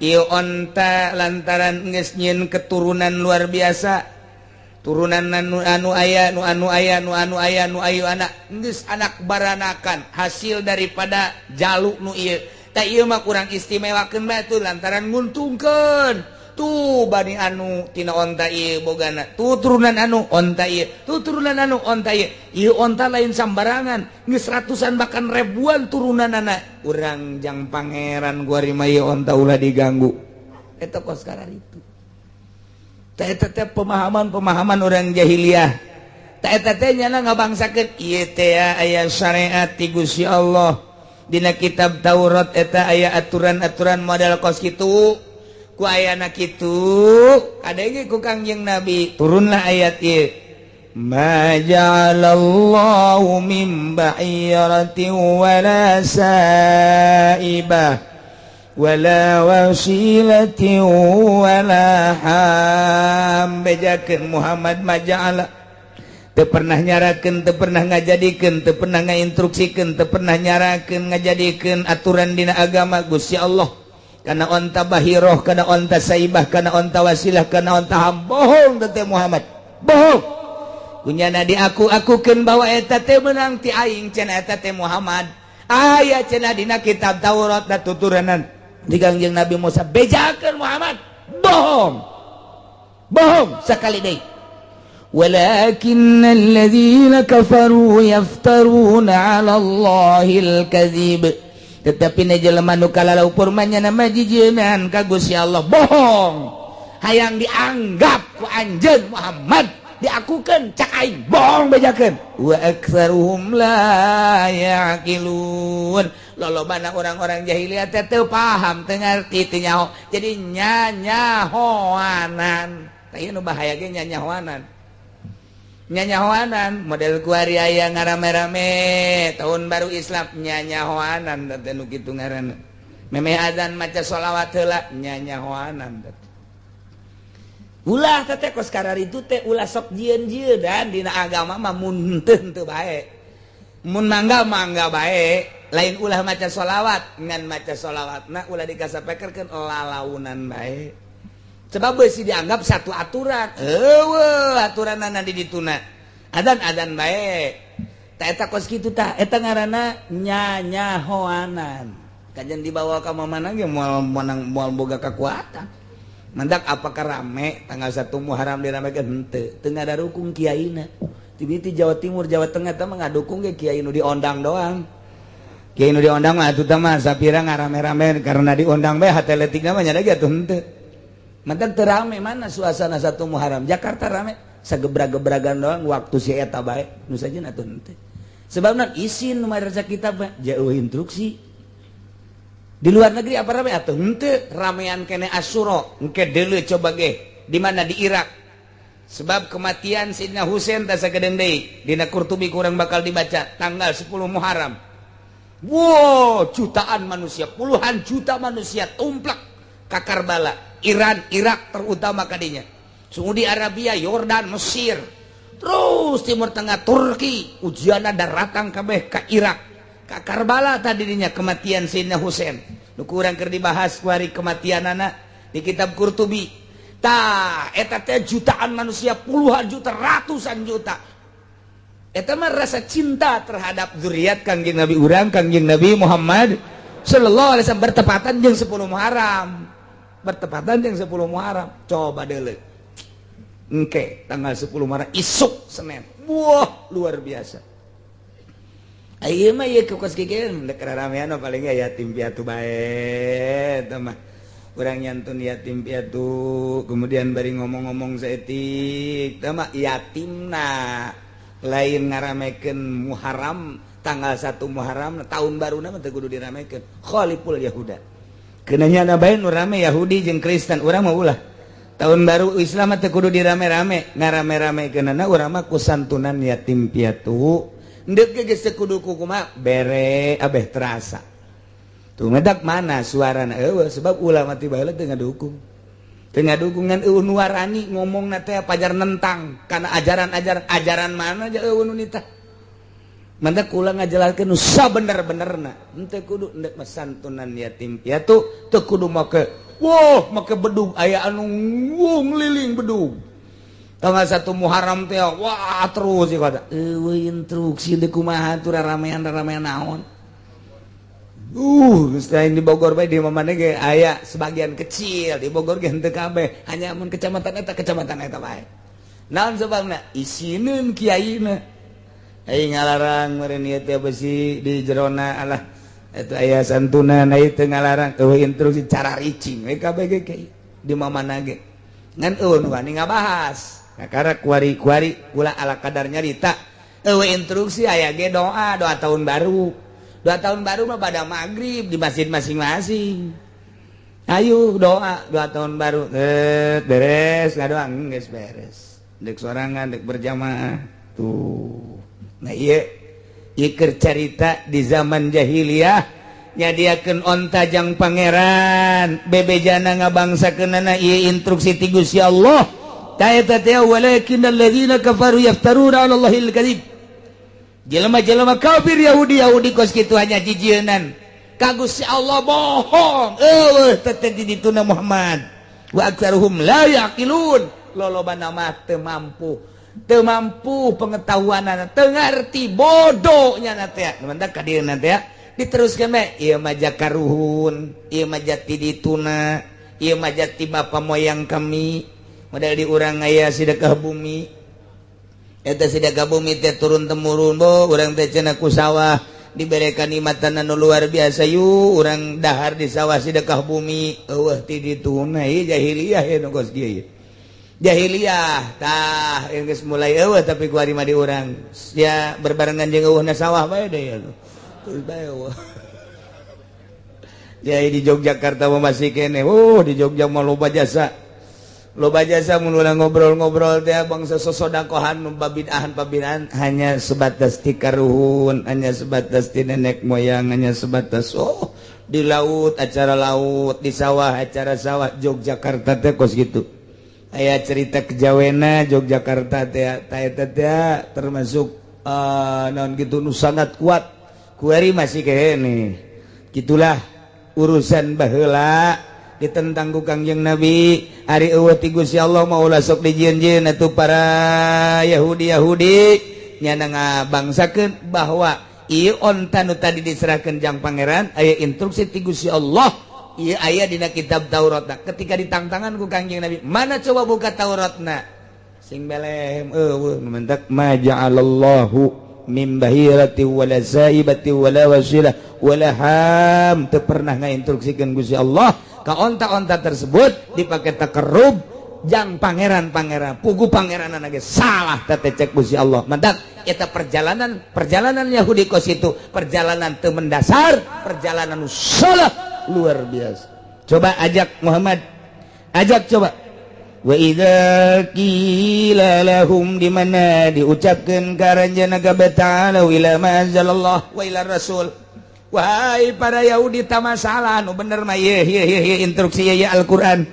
ieu onta lantaran geus nyieun keturunan luar biasa, turunan anu anu aya nu anu aya nu anu aya nu ayu anak geus anak baranakan hasil daripada jaluk nu ieu. Tah, ieu mah kurang istimewakeun bae tuh lantaran nguntungkeun tuh bani anu tina onta ieu bogana tuh turunan anu onta ieu tuh turunan anu onta ieu. Ieu onta lain sambarangan, geus ratusan bahkan ribuan turunan anak urang jang pangeran gua mah ieu onta ulah diganggu. Eta kos itu pemahaman-pemahaman orang jahiliyah. Ngabangsakeun ieu teh aya syariat ti Gusti Allah. Dina kitab Taurat eta aya aturan-aturan model kos kitu. Ku ayana kitu kadenge ku Kangjeng Nabi turunlah ayat ieu, ma ja'alallahu min bahiratin wala saibah wala wasilatin wala ham. Bejakeun Muhammad, maja'ala teu pernah nyarakeun, teu pernah ngajadikeun, teu pernah ngainstruksikeun, teu pernah nyarakeun ngajadikeun aturan dina agama Gusti Allah kana onta bahiroh, kana onta saibah, kana onta wasilah, kana onta ham. Bohong teh Muhammad, bohong. Kunyana di aku akukeun bahwa eta teh meunang ti aing cenah, eta teh Muhammad aya cenah dina kitab Taurat da tuturanan di Kangjeng Nabi Musa. Bejakeun Muhammad bohong, bohong sekali deui. Walakin alladzina kafaru yaftaruna 'ala Allahil kadzib, tetapi na jelema nu kalalaupur mah nama jijieunaan ka Gusti Allah, bohong. Hayang dianggap ku anjeun Muhammad diakukeun cak aing, bohong, bejakeun. Wa aktsaruhum la yaqilun, lolobana orang-orang jahiliyah teh teu paham, teu ngarti, teu nyaho, jadi nyanyahoanan. Tah, ieu nu bahaya ge nyanyahoanan. Nyanyahoanan model kuari aya ngarame-rame tahun baru Islam, nyanyahoanan teh nu kitu ngaranna. Memeh azan maca sholawat heula, nyanyahoanan teh. Ulah teh kos kararitu teh, ulah sok jieun-jieun dan dina agama mah mun teu bae. Mun mangga, mangga bae, lain ulah maca sholawat, ngan maca sholawat nah ulah dikasapekerkeun lalaunan bae, sebab besi dianggap satu aturan. Eueuh aturanana di dituna, adan adan bae. Ta eta kos kitu, tah eta ngaranna nyanyahoanan. Kajian dibawa ka mana ge moal menang, moal boga kekuatan. Mendak apakah rame tanggal 1 Muharram diramekeun? Henteu, teu ngarukung kiaina. Ti Jawa Timur, Jawa Tengah teh mah ngadukung ge kiai nu diondang doang. Kiai nu diondang mah atuh mah sapira ngarame-rame karena diundang bae, hate leutikna mah nya ge atuh henteu. Mendak teu rame. Mana suasana 1 Muharram Jakarta rame? Sagebra-gebragan doang waktu si eta bae nu sajen atuh henteu. Sebabna isin nu madrasah kitab mah jauh instruksi. Di luar negeri apa rame? Atuh henteu, ramean kene Asyura. Engke deuleu coba ge di mana, di Irak, sebab kematian Sidna Husain teh sakedeung deui dina Qurtubi kurang bakal dibaca tanggal 10 Muharram. Wow, jutaan manusia, puluhan juta manusia tumplak ka Karbala, Iran, Irak terutama kadinya, Saudi Arabia, Yordan, Mesir, terus Timur Tengah, Turki, ujian daratang kabeh ka Irak, ka Karbala. Tadinya kematian Sidna Husain nu kurang keur dibahas kuari kematian anak di kitab Qurtubi. Tah eta teh jutaan manusia, puluhan juta, ratusan juta. Eta mah rasa cinta terhadap zuriat Kangjeng Nabi urang, Kangjeng Nabi Muhammad sallallahu alaihi wasallam, bertepatan jeung 10 Muharram, bertepatan jeung 10 Muharram. Coba deuleu engke tanggal 10 Muharram, isuk Senin, wah, luar biasa. Ayeuna mah ieu kos kieu dek ramean paling yatim piatu bae. Eta mah urang nyantun yatim piatu, kemudian bari ngomong-ngomong saeutik tah yatimna, lain ngaramekeun Muharram. Tanggal 1 Muharram tahun baru nama teu kudu diramekeun. Khaliful Yahuda keunanya bae nu rame Yahudi jeung Kristen. Urang mah ulah, tahun baru Islam teu kudu dirame-rame. Ngarame-ramekeunana urang mah ku santunan yatim piatu. Ndek ge geus teu kudu kumaha bere abeh terasa tuh. Medak mana suarana? Eueuh, sebab ulama ti baheula teu ngadukung, teu ngadukungan. Eueuh nu warani ngomongna teh pajar nentang kana ajaran-ajaran. Ajaran mana aja eueuh nu nitah. Mantak kula ngajelaskeun nu sabener-benerna, henteu kudu ndek mah santunan yatim piatu, teu kudu make wah, make bedug, aya anu ngeliling bedug tanggal 1 Muharram teh, wah, terus sih kata eueuh instruksi deui kumaha tuh ramean-ramean naon. Selain di Bogor bae, di mana ge aya sebagian kecil di Bogor ge henteu kabeh, hanya mun kecamatan eta bae. Naon sebabna? Isineun kiaina. Ai ngalarang meureun ieu teh besi di jerona, alah eta aya santunan, ai teu ngalarang, eueuh instruksi, cara ricing we kabeh ge di mana ge. Ngan eueuh nu wani ngabahas. Kakara kuari-kuari kula ala kadar nyarita. Eueuh instruksi, aya ge doa, doa tahun baru. Doa tahun baru mah pada maghrib di masjid masing-masing. Ayo doa, doa tahun baru. Eh, beres ngadoa geus beres. Dek sorangan, dek berjamaah. Tuh. Nah, ieu ieu keur carita di zaman jahiliyah nyadiakeun onta jang pangeran, bebejana ngabangsakeunana ieu instruksi ti Gusti Allah. Ta eta teh walakinnal ladzina kafaru yaftaruna 'ala Allahil kadzib. Jelema-jelema kafir, Yahudi Yahudi kos kitu hanya jijienan ka Gusti Allah, bohong, eueuh teh di dituna Muhammad. Wa aktsaruhum la yaqilun, lolobana mah teu mampu, teu mampu pengetahuanana, teu ngarti, bodohnya na teh. Mantak ka dieu teh diteruskeun bae, ieu mah jakaruhun, ieu mah jati dituna, ieu mah jati bapa moyang kami. Model di urang aya sedekah bumi. Eta sedekah bumi teh turun temurun bo urang teh cenah ku sawah diberikan nikmatan anu luar biasa, yuk urang dahar di sawah, sedekah bumi. Eueuh ti dituna. Ieu jahiliyah ya nu kos kieu jahiliyah. Tah geus mulai eueuh, tapi ku ari mah di urang ya berbarengan jeung eueuhna sawah bae deh ya, terus bae eueuh. Jadi di Yogyakarta mah masih kene. Oh, di Jogja mah loba jasa, loba jasa. Mun urang ngobrol-ngobrol teh bangsa sosodakohan, babid'ahan pabid'ahan hanya sebatas ti karuhun, hanya sebatas ti nenek moyang, hanya sebatas oh di laut acara laut, di sawah acara sawah. Yogyakarta teh kos gitu. Aya cerita kejawena Yogyakarta teh, teh teh termasuk Naon gitu nu sangat kuat kuari masih kene gitulah urusan baheula ditentang ku Kangjeng Nabi. Ari eueuh ti Gusti Allah mah ulah sok dijieun-jieun atuh. Para Yahudi Yahudi nyana ngabangsakeun bahwa ieu onta nu tadi diserahkeun jang pangeran, aya instruksi ti Gusti Allah, ieu aya dina kitab Tauratna. Ketika ditangtangan ku Kangjeng Nabi, mana, coba buka Tauratna, sing belem eueuh. Mentak ma ja'alallahu min bahirati wala saibati wala wasilah wala ham, teu pernah ngainstruksikeun Gusti Allah ka onta-onta tersebut dipakai takarrub jang pangeran-pangeran. Pugu pangeran ge salah teh, cek Gusti Allah. Mantak eta perjalanan perjalanan Yahudi kos itu perjalanan teu mendasar, perjalanan salah luar biasa. Coba ajak Muhammad, ajak coba. Wa idza qila lahum, di mana diucapkeun ka aranjeunna kabeh, ta'alu ila ma anzalallah wa ila rasul. Wahai para Yahudi, tak masalah, nu bener mah ye ye ye ye instruksi ye Al-Qur'an.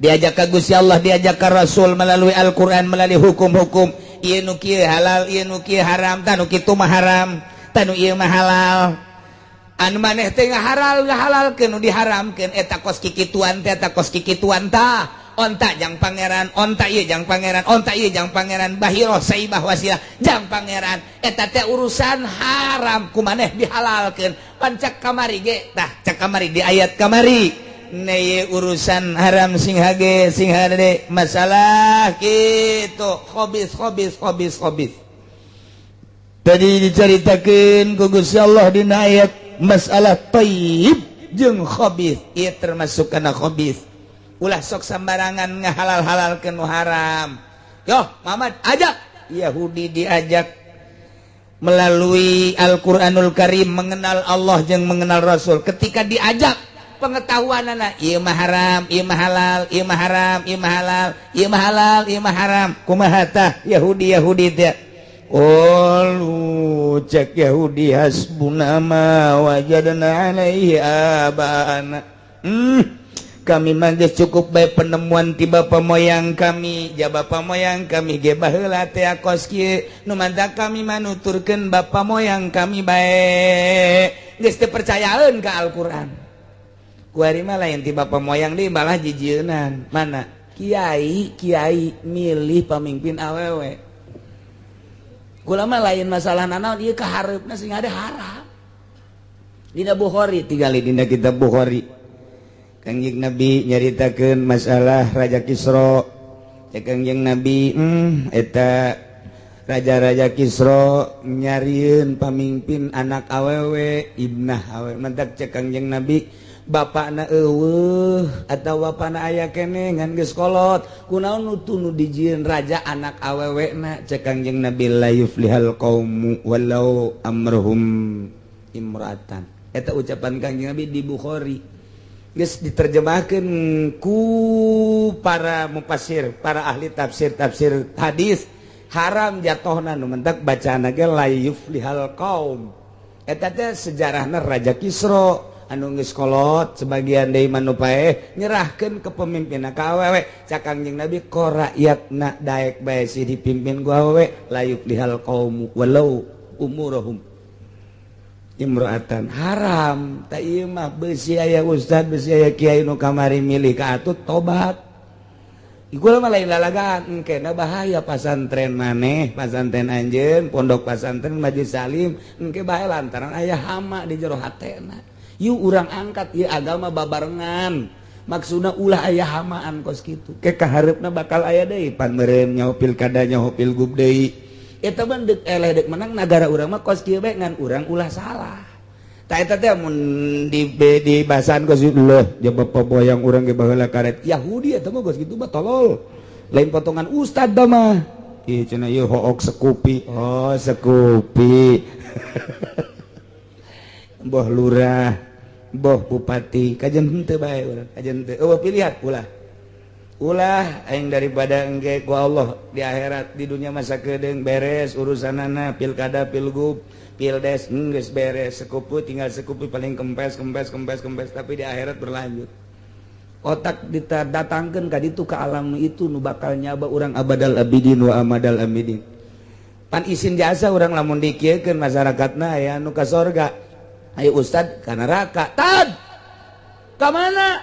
Diajak ka Gusti Allah, diajak ka Rasul melalui Al-Qur'an, melalui hukum-hukum, ieu nu kieu halal, ieu nu kieu haram, tah nu kitu mah haram, tah nu ieu mah halal. Anu maneh teh ngahalal ngahalalkeun nu diharamkeun, eta kos kikituan teh, eta kos kikituan tah. Onta jang pangeran, onta ieu jang pangeran, onta ieu jang pangeran, bahiroh, saibah, wasilah jang pangeran, eta teh urusan haram ku maneh dihalalkeun. Pan cak kamari ge tah, cak kamari di ayat kamari neye urusan haram sing hage sing hade masalah gitu, khobis khobis khobis khobis. Tadi diceritakan ku Gusti Allah dina ayat masalah thayyib jeung khabis, ieu termasuk kana khabis. Ulah sok sembarangan ngahalal-halalkeun nu haram. Yo Muhammad, ajak Yahudi, diajak melalui Al-Qur'anul Karim mengenal Allah jeung mengenal Rasul. Ketika diajak pengetahuan anak, ieu mah haram, ieu mah halal, ieu mah haram, ieu mah halal, ieu mah halal, ieu mah haram, kumaha tah Yahudi Yahudi teh? Qalu, cek Yahudi, hasbuna ma wajadna alaihi abana. Kami mah geus cukup bae penemuan ti bapa moyang kami. Ja bapa moyang kami ge baheula teh kos kieu, nu mantak kami mah nuturkeun bapa moyang kami bae, geus teu percayaeun ka Al-Qur'an. Kuari mah lain ti bapa moyang deui, malah jijieunan. Mana kiai kiai milih pamimpin awewe. Kula mah lain masalah nanaon ieu, kahareupna sing ada haram. Dina Bukhari, tingali dina kitab Bukhari. Kangjeng Nabi nyaritakeun masalah Raja Kisra. Cek Kangjeng Nabi, eta raja-raja Kisra nyarieun pamimpin anak awewe, ibnah awewe." Mantak cek Kangjeng Nabi, bapakna eueuh atawa bapakna aya keneh ngan geus kolot, kunaon nu nu dijieun raja anak awewe na? Cek Kangjeng Nabi, la yuflihal qaumu walau amruhum imra'atan. Eta ucapan Kangjeng Nabi di Bukhari, geus diterjemahkeun ku para mufassir, para ahli tafsir, tafsir hadis, haram jatuhna. Nu mentak bacaan ge la yuflihal qaum. Eta teh sejarahna Raja Kisra anu geus kolot, sebagian deui mah nu paeh nyerahkeun kepemimpinan ka awewe. Cak Kangjeng Nabi, ko rakyatna daek bae sih dipimpin ku awewe, la yuflihal qaumu walau umuruhum imro'atan, haram. Tak ieu mah besi aya ustad, besi aya kiai nu kamari milih ka atut tobat. Iku mah lain lalagaan, engkena bahaya pasantren maneh, pasantren anjeun, pondok pasantren Majelis Salim, engke bahaya lantaran aya hama di jero hatena. Yuk urang angkat ieu agama babarengan. Maksudna ulah aya hamaan kos kitu. Ke kahareupna bakal aya deui pan meureun nyaho pilkada, nyaho pilgub deui. Eta mah deuk eleh deuk menang nagara urang mah kos kieu bae, ngan urang ulah salah. Tah eta teh mun di bahasan kos leuh ja bapa moyang urang ge baheula karet Yahudi, eta mah geus kitu mah tolol. Lain potongan ustad da mah. Ieu cenah ieu hook sekupi. Oh, sekupi. Boh lurah, boh bupati, kajen henteu bae urang, kajen henteu. Eueuh pilihan ulah. Ulah aing daripada engke ku Allah di akhirat, di dunia masa kedeung beres urusanana pilkada, pilgub, pildes geus beres, sekupu tinggal sekupu, paling kempes kempes kempes kempes, tapi di akhirat berlanjut. Otak didatangkeun ka ditu, ka alam itu nu bakal nyaba urang abadal abidin wa amadal amidin. Pan isin jasa urang lamun dikieukeun masyarakatna aya anu ka sorga. Ayo ustad ka neraka. Tad. Ka mana?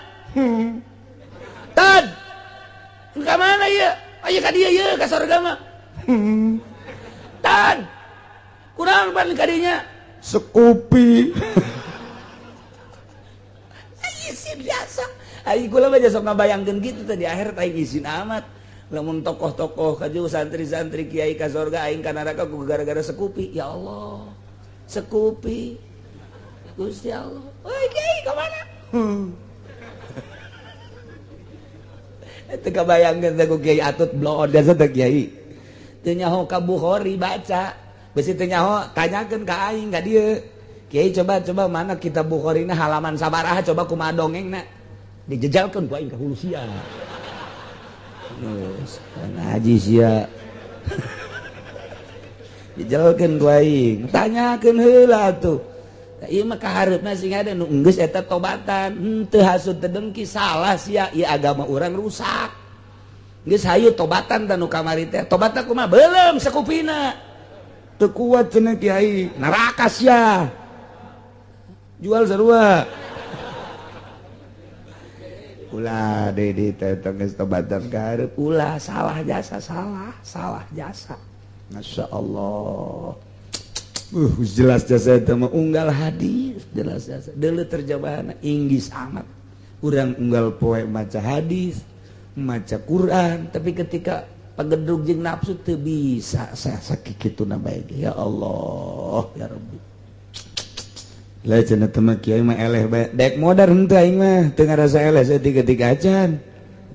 Tad. Ka mana ieu? Ayo ka dieu ieu ka sorga mah. Tad. Kurang pan ka dinya. Sekupi. Isin biasa. Ayo kula mah sok ngabayangkeun kitu teh di akhirat aing isin amat. Lamun tokoh-tokoh kaju santri-santri kiai ka sorga aing ka neraka ku gara-gara sekupi. Ya Allah. Sekupi. Gusti Allah. Oi kiai ka mana? Teu kabayangkeun teh ku kiai Atut bloon biasa teh kiai. Teu nyaho ka Bukhari baca. Besi teu nyaho tanyakeun ka aing ka dieu. Kiai coba mana kitab Bukhari na halaman sabaraha coba kumaha dongengna. Dijejalkeun ku aing ka hulu sia. Geus ngaji sia. Dijejalkeun ku aing. Tanyakeun heula atuh. Ieu mah kahareupna sing ada nu geus eta tobatan, henteu hasud teu dengki salah sia, ieu agama urang rusak. Geus hayu tobatan tah nu kamari teh. Tobatna kumaha? Beuleum sakupina. Teu kuat cenah kiai, neraka sia. Jual sarua. Ulah deui di teh geus tobatan kahareup, ulah salah jasa, salah jasa. Masya Allah. Jelas jasa itu mah unggal hadis jelas jasa deuleu terjemahanna inggris amat. Urang unggal poe maca hadis, maca Quran, tapi ketika pagedrug jeung nafsu teu bisa sakituna bae. Ya Allah, ya Rabbi. Lah cenah teh mah kiai mah eleh bae. Dek modar henteu aing mah teu ngarasa eleh saeutik-eutik acan.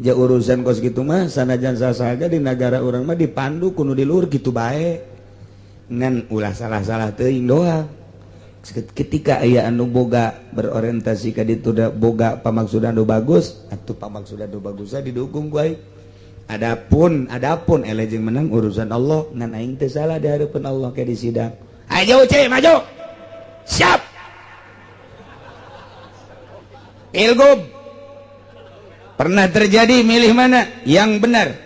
Ja urusan kos kitu mah sanajan sasaha di nagara urang mah dipandu kudu di luhur kitu bae. Ngan ulah salah-salah teuing doang. Ketika aya anu boga berorientasi ka ditu da boga pamaksudan nu bagus, atuh pamaksudan nu bagusna didukung ku aing. Adapun eleh jeung menang urusan Allah, ngan aing teu salah di hareupeun Allah ke di sidang. Ayo ce maju. Siap. Pilgub pernah terjadi milih mana yang benar.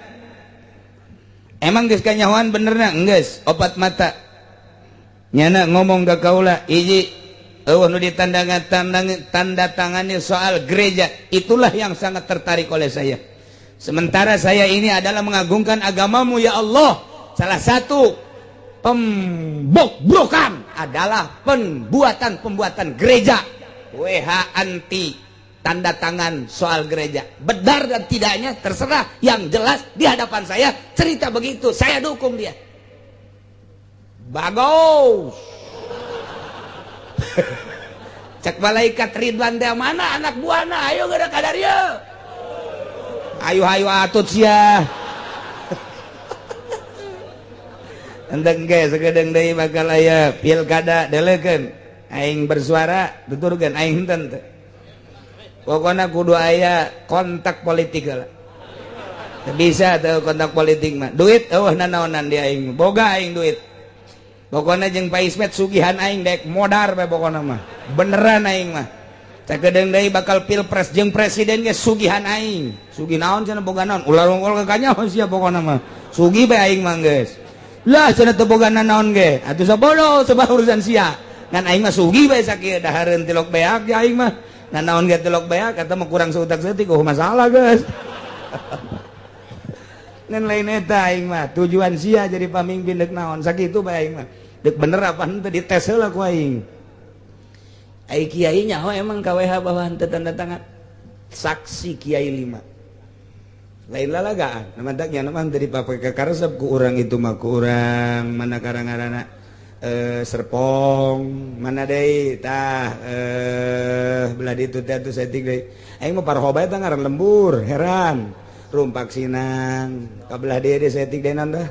Emang geus kanyahoan benerna? Geus, opat mata. Nyana ngomong ka kaula, hiji eueuh nu ditanda tangani soal gereja, itulah yang sangat tertarik oleh saya. Sementara saya ini adalah mengagungkan agamamu ya Allah. Salah satu pembobrokan adalah pembuatan-pembuatan gereja. WH anti tanda tangan soal gereja. Benar dan tidaknya terserah, yang jelas di hadapan saya cerita begitu, saya dukung dia. Bagus. Cek malaikat Ridwan teh mana anak buahna, ayo geura kadarieu. Ayo atut sia. Endeng ge sakedeung deui bakal aya pilkada deleukeun. Aing bersuara tuturkeun aing henteu teh. Pokoknya kudu aya kontak politik lah. Bisa tuh kontak politik mah. Duit eueuh nanaonan di aing. Boga aing duit. Pokoknya jeung Pak Ismet sugihan aing dek modar bae pokokna mah. Beneran aing mah. Sakedeung deui bakal pilpres jeung presiden ge sugihan aing. Sugih naon cenah boga naon? Ulah rongkol ka kanyaho sia pokokna mah. Sugih bae aing mah geus. Lah cenah teu boga nanaon ge. Atuh sabodo sebab urusan sia. Ngan aing mah sugih bae sakieu dahareun tilok beak ya aing mah. Nah naon ge tilok beak kata mah kurang seutak seutik oh masalah guys. Ngan lain eta aing mah tujuan sia jadi pamimpin deuk naon sakitu bae aing mah. Deuk bener apa henteu dites heula ku aing. Ai kiai nyaho emang ka WH bahwa henteu tanda tangan. Saksi kiai 5. Lain lalagaan, matak nya mah teu dipake karesep ku urang itu mah ku urang mana karang-karana Serpong mana deui tah belah ditu teh atuh saeutik deui aing mah parho bae tah ngaran lembur heran rumpak sinang ka belah dieu deui saeutik deui naon tah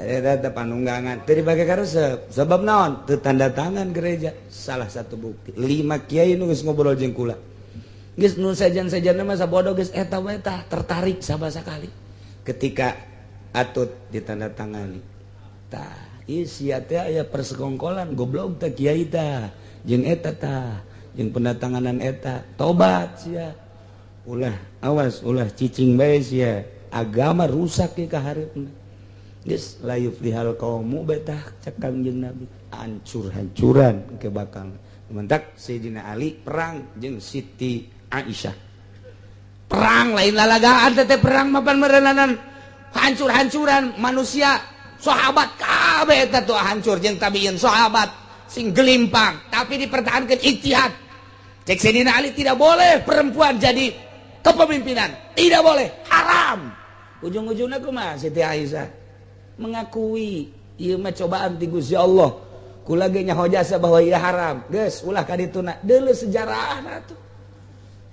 eta teh panunggangan teu dipake karesep sebab naon teu tanda tangan gereja. Salah satu bukti 5 kiai nu geus ngobrol jeung kula geus nu sejen-sejenna mah sabodo geus eta we tah tertarik sabasakali ketika atut ditandatangani tah sia teh aya persekongkolan goblok teh kiai tah jeung eta tah jeung pendatanganan eta tobat sia ulah awas ulah cicing bae sia agama rusak ke kahareupna. Geus la yuflihal qaumu betah cek Kangjeng Nabi, hancur-hancuran ke bakal. Mentak Sayyidina Ali perang jeung Siti Aisyah. Perang lain lalagaan teh, perang mapan merenanan hancur-hancuran manusia, sahabat kabeh eta tuh hancur jeung tabiin, sahabat sing gelimpang, tapi dipertahankan ijtihad. Cek Sayyidina Ali, tidak boleh perempuan jadi kepemimpinan, tidak boleh, haram. Ujung-ujungnya kumaha? Siti Aisyah mengakui, ieu mah cobaan ti Gusti Allah, kula ge nyaho jasa bahwa ieu haram, geus ulah ka dituna. Deuleu sejarahna tuh,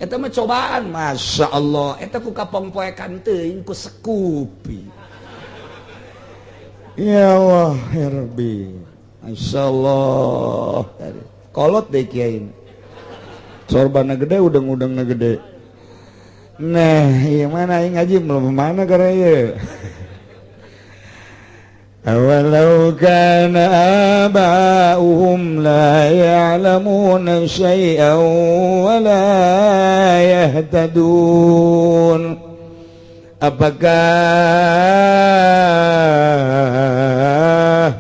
eta mah cobaan. Masya Allah, eta ku kapongpoekan teuing ku sekupi. Ya Allah ya Rabbi, Masya Allah, kolot deh kiai, sorbanna gede, udang-udangna gede. Nah, iya, mana aing ngaji belum mana karena ieu. أولو كان آباؤهم لا يعلمون شيئا ولا يهتدون. Apakah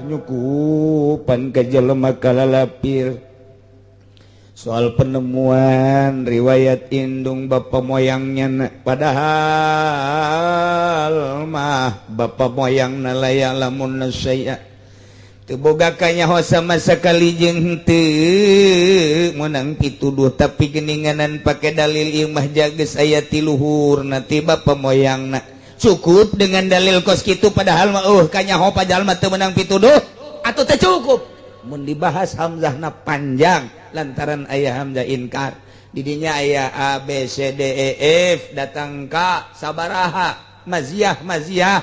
nyukupan ka jelema kalalapir soal penemuan riwayat indung bapak moyangnya, padahal mah bapak moyang la ya'lamun syai'a, teu boga kanyaho sama sekali jeung teu meunang pituduh, tapi geninganan pake dalil ieu mah jages aya ti luhur ti bapak moyangna, cukup dengan dalil kos kitu, padahal mah kanyaho, padahal mah teu meunang pituduh atau teu cukup? Mun dibahas Hamzahna panjang, lantaran aya Hamzah inkar didinya, aya A B C D E F datang ka sabaraha maziah maziah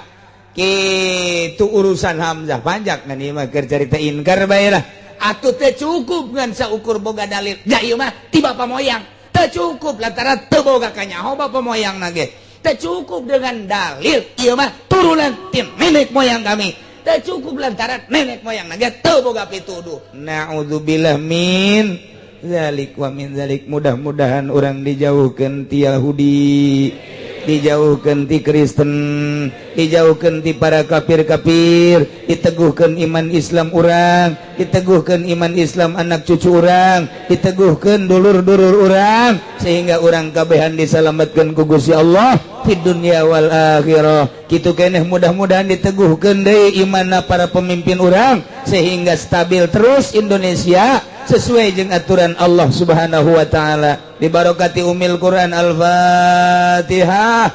kitu. Urusan Hamzah panjang ngan ieu mah keur carita inkar bae lah. Atuh teu cukup ngan saukur boga dalil ja ieu mah ti bapa moyang, teu cukup lantaran teu boga kanyaho bapa moyang ge. Teu cukup dengan dalil ieu mah turunan ti nenek moyang kami, teu cukup lantaran nenek moyang ge teu boga pituduh. Naudzubillah min zalik wa min zalik. Mudah-mudahan orang dijauhkan ti Yahudi, dijauhkan ti Kristen, dijauhkan ti para kafir-kafir, diteguhkan iman Islam orang, diteguhkan iman Islam anak cucu orang, diteguhkan dulur-dulur orang, sehingga orang kabehan diselamatkan ku Gusti Allah di dunia wal akhirah. Kitu keneh, mudah-mudahan diteguhkan deui imanna para pemimpin orang sehingga stabil terus Indonesia sesuai jeung aturan Allah Subhanahu wa taala. Dibarokati umil Quran, Al-Fatihah.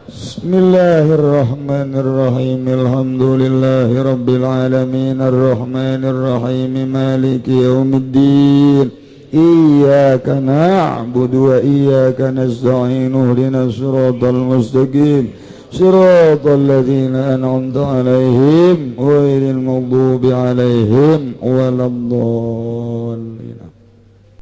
Bismillahirrahmanirrahim. Alhamdulillahi rabbil alamin, arrahmanir rahim, maliki yaumiddin. Iyyaka na'budu wa iyyaka nasta'in, ihdinas siratal mustaqim, siratal ladzina an'amta 'alaihim, ghairil maghdubi 'alaihim waladdallin.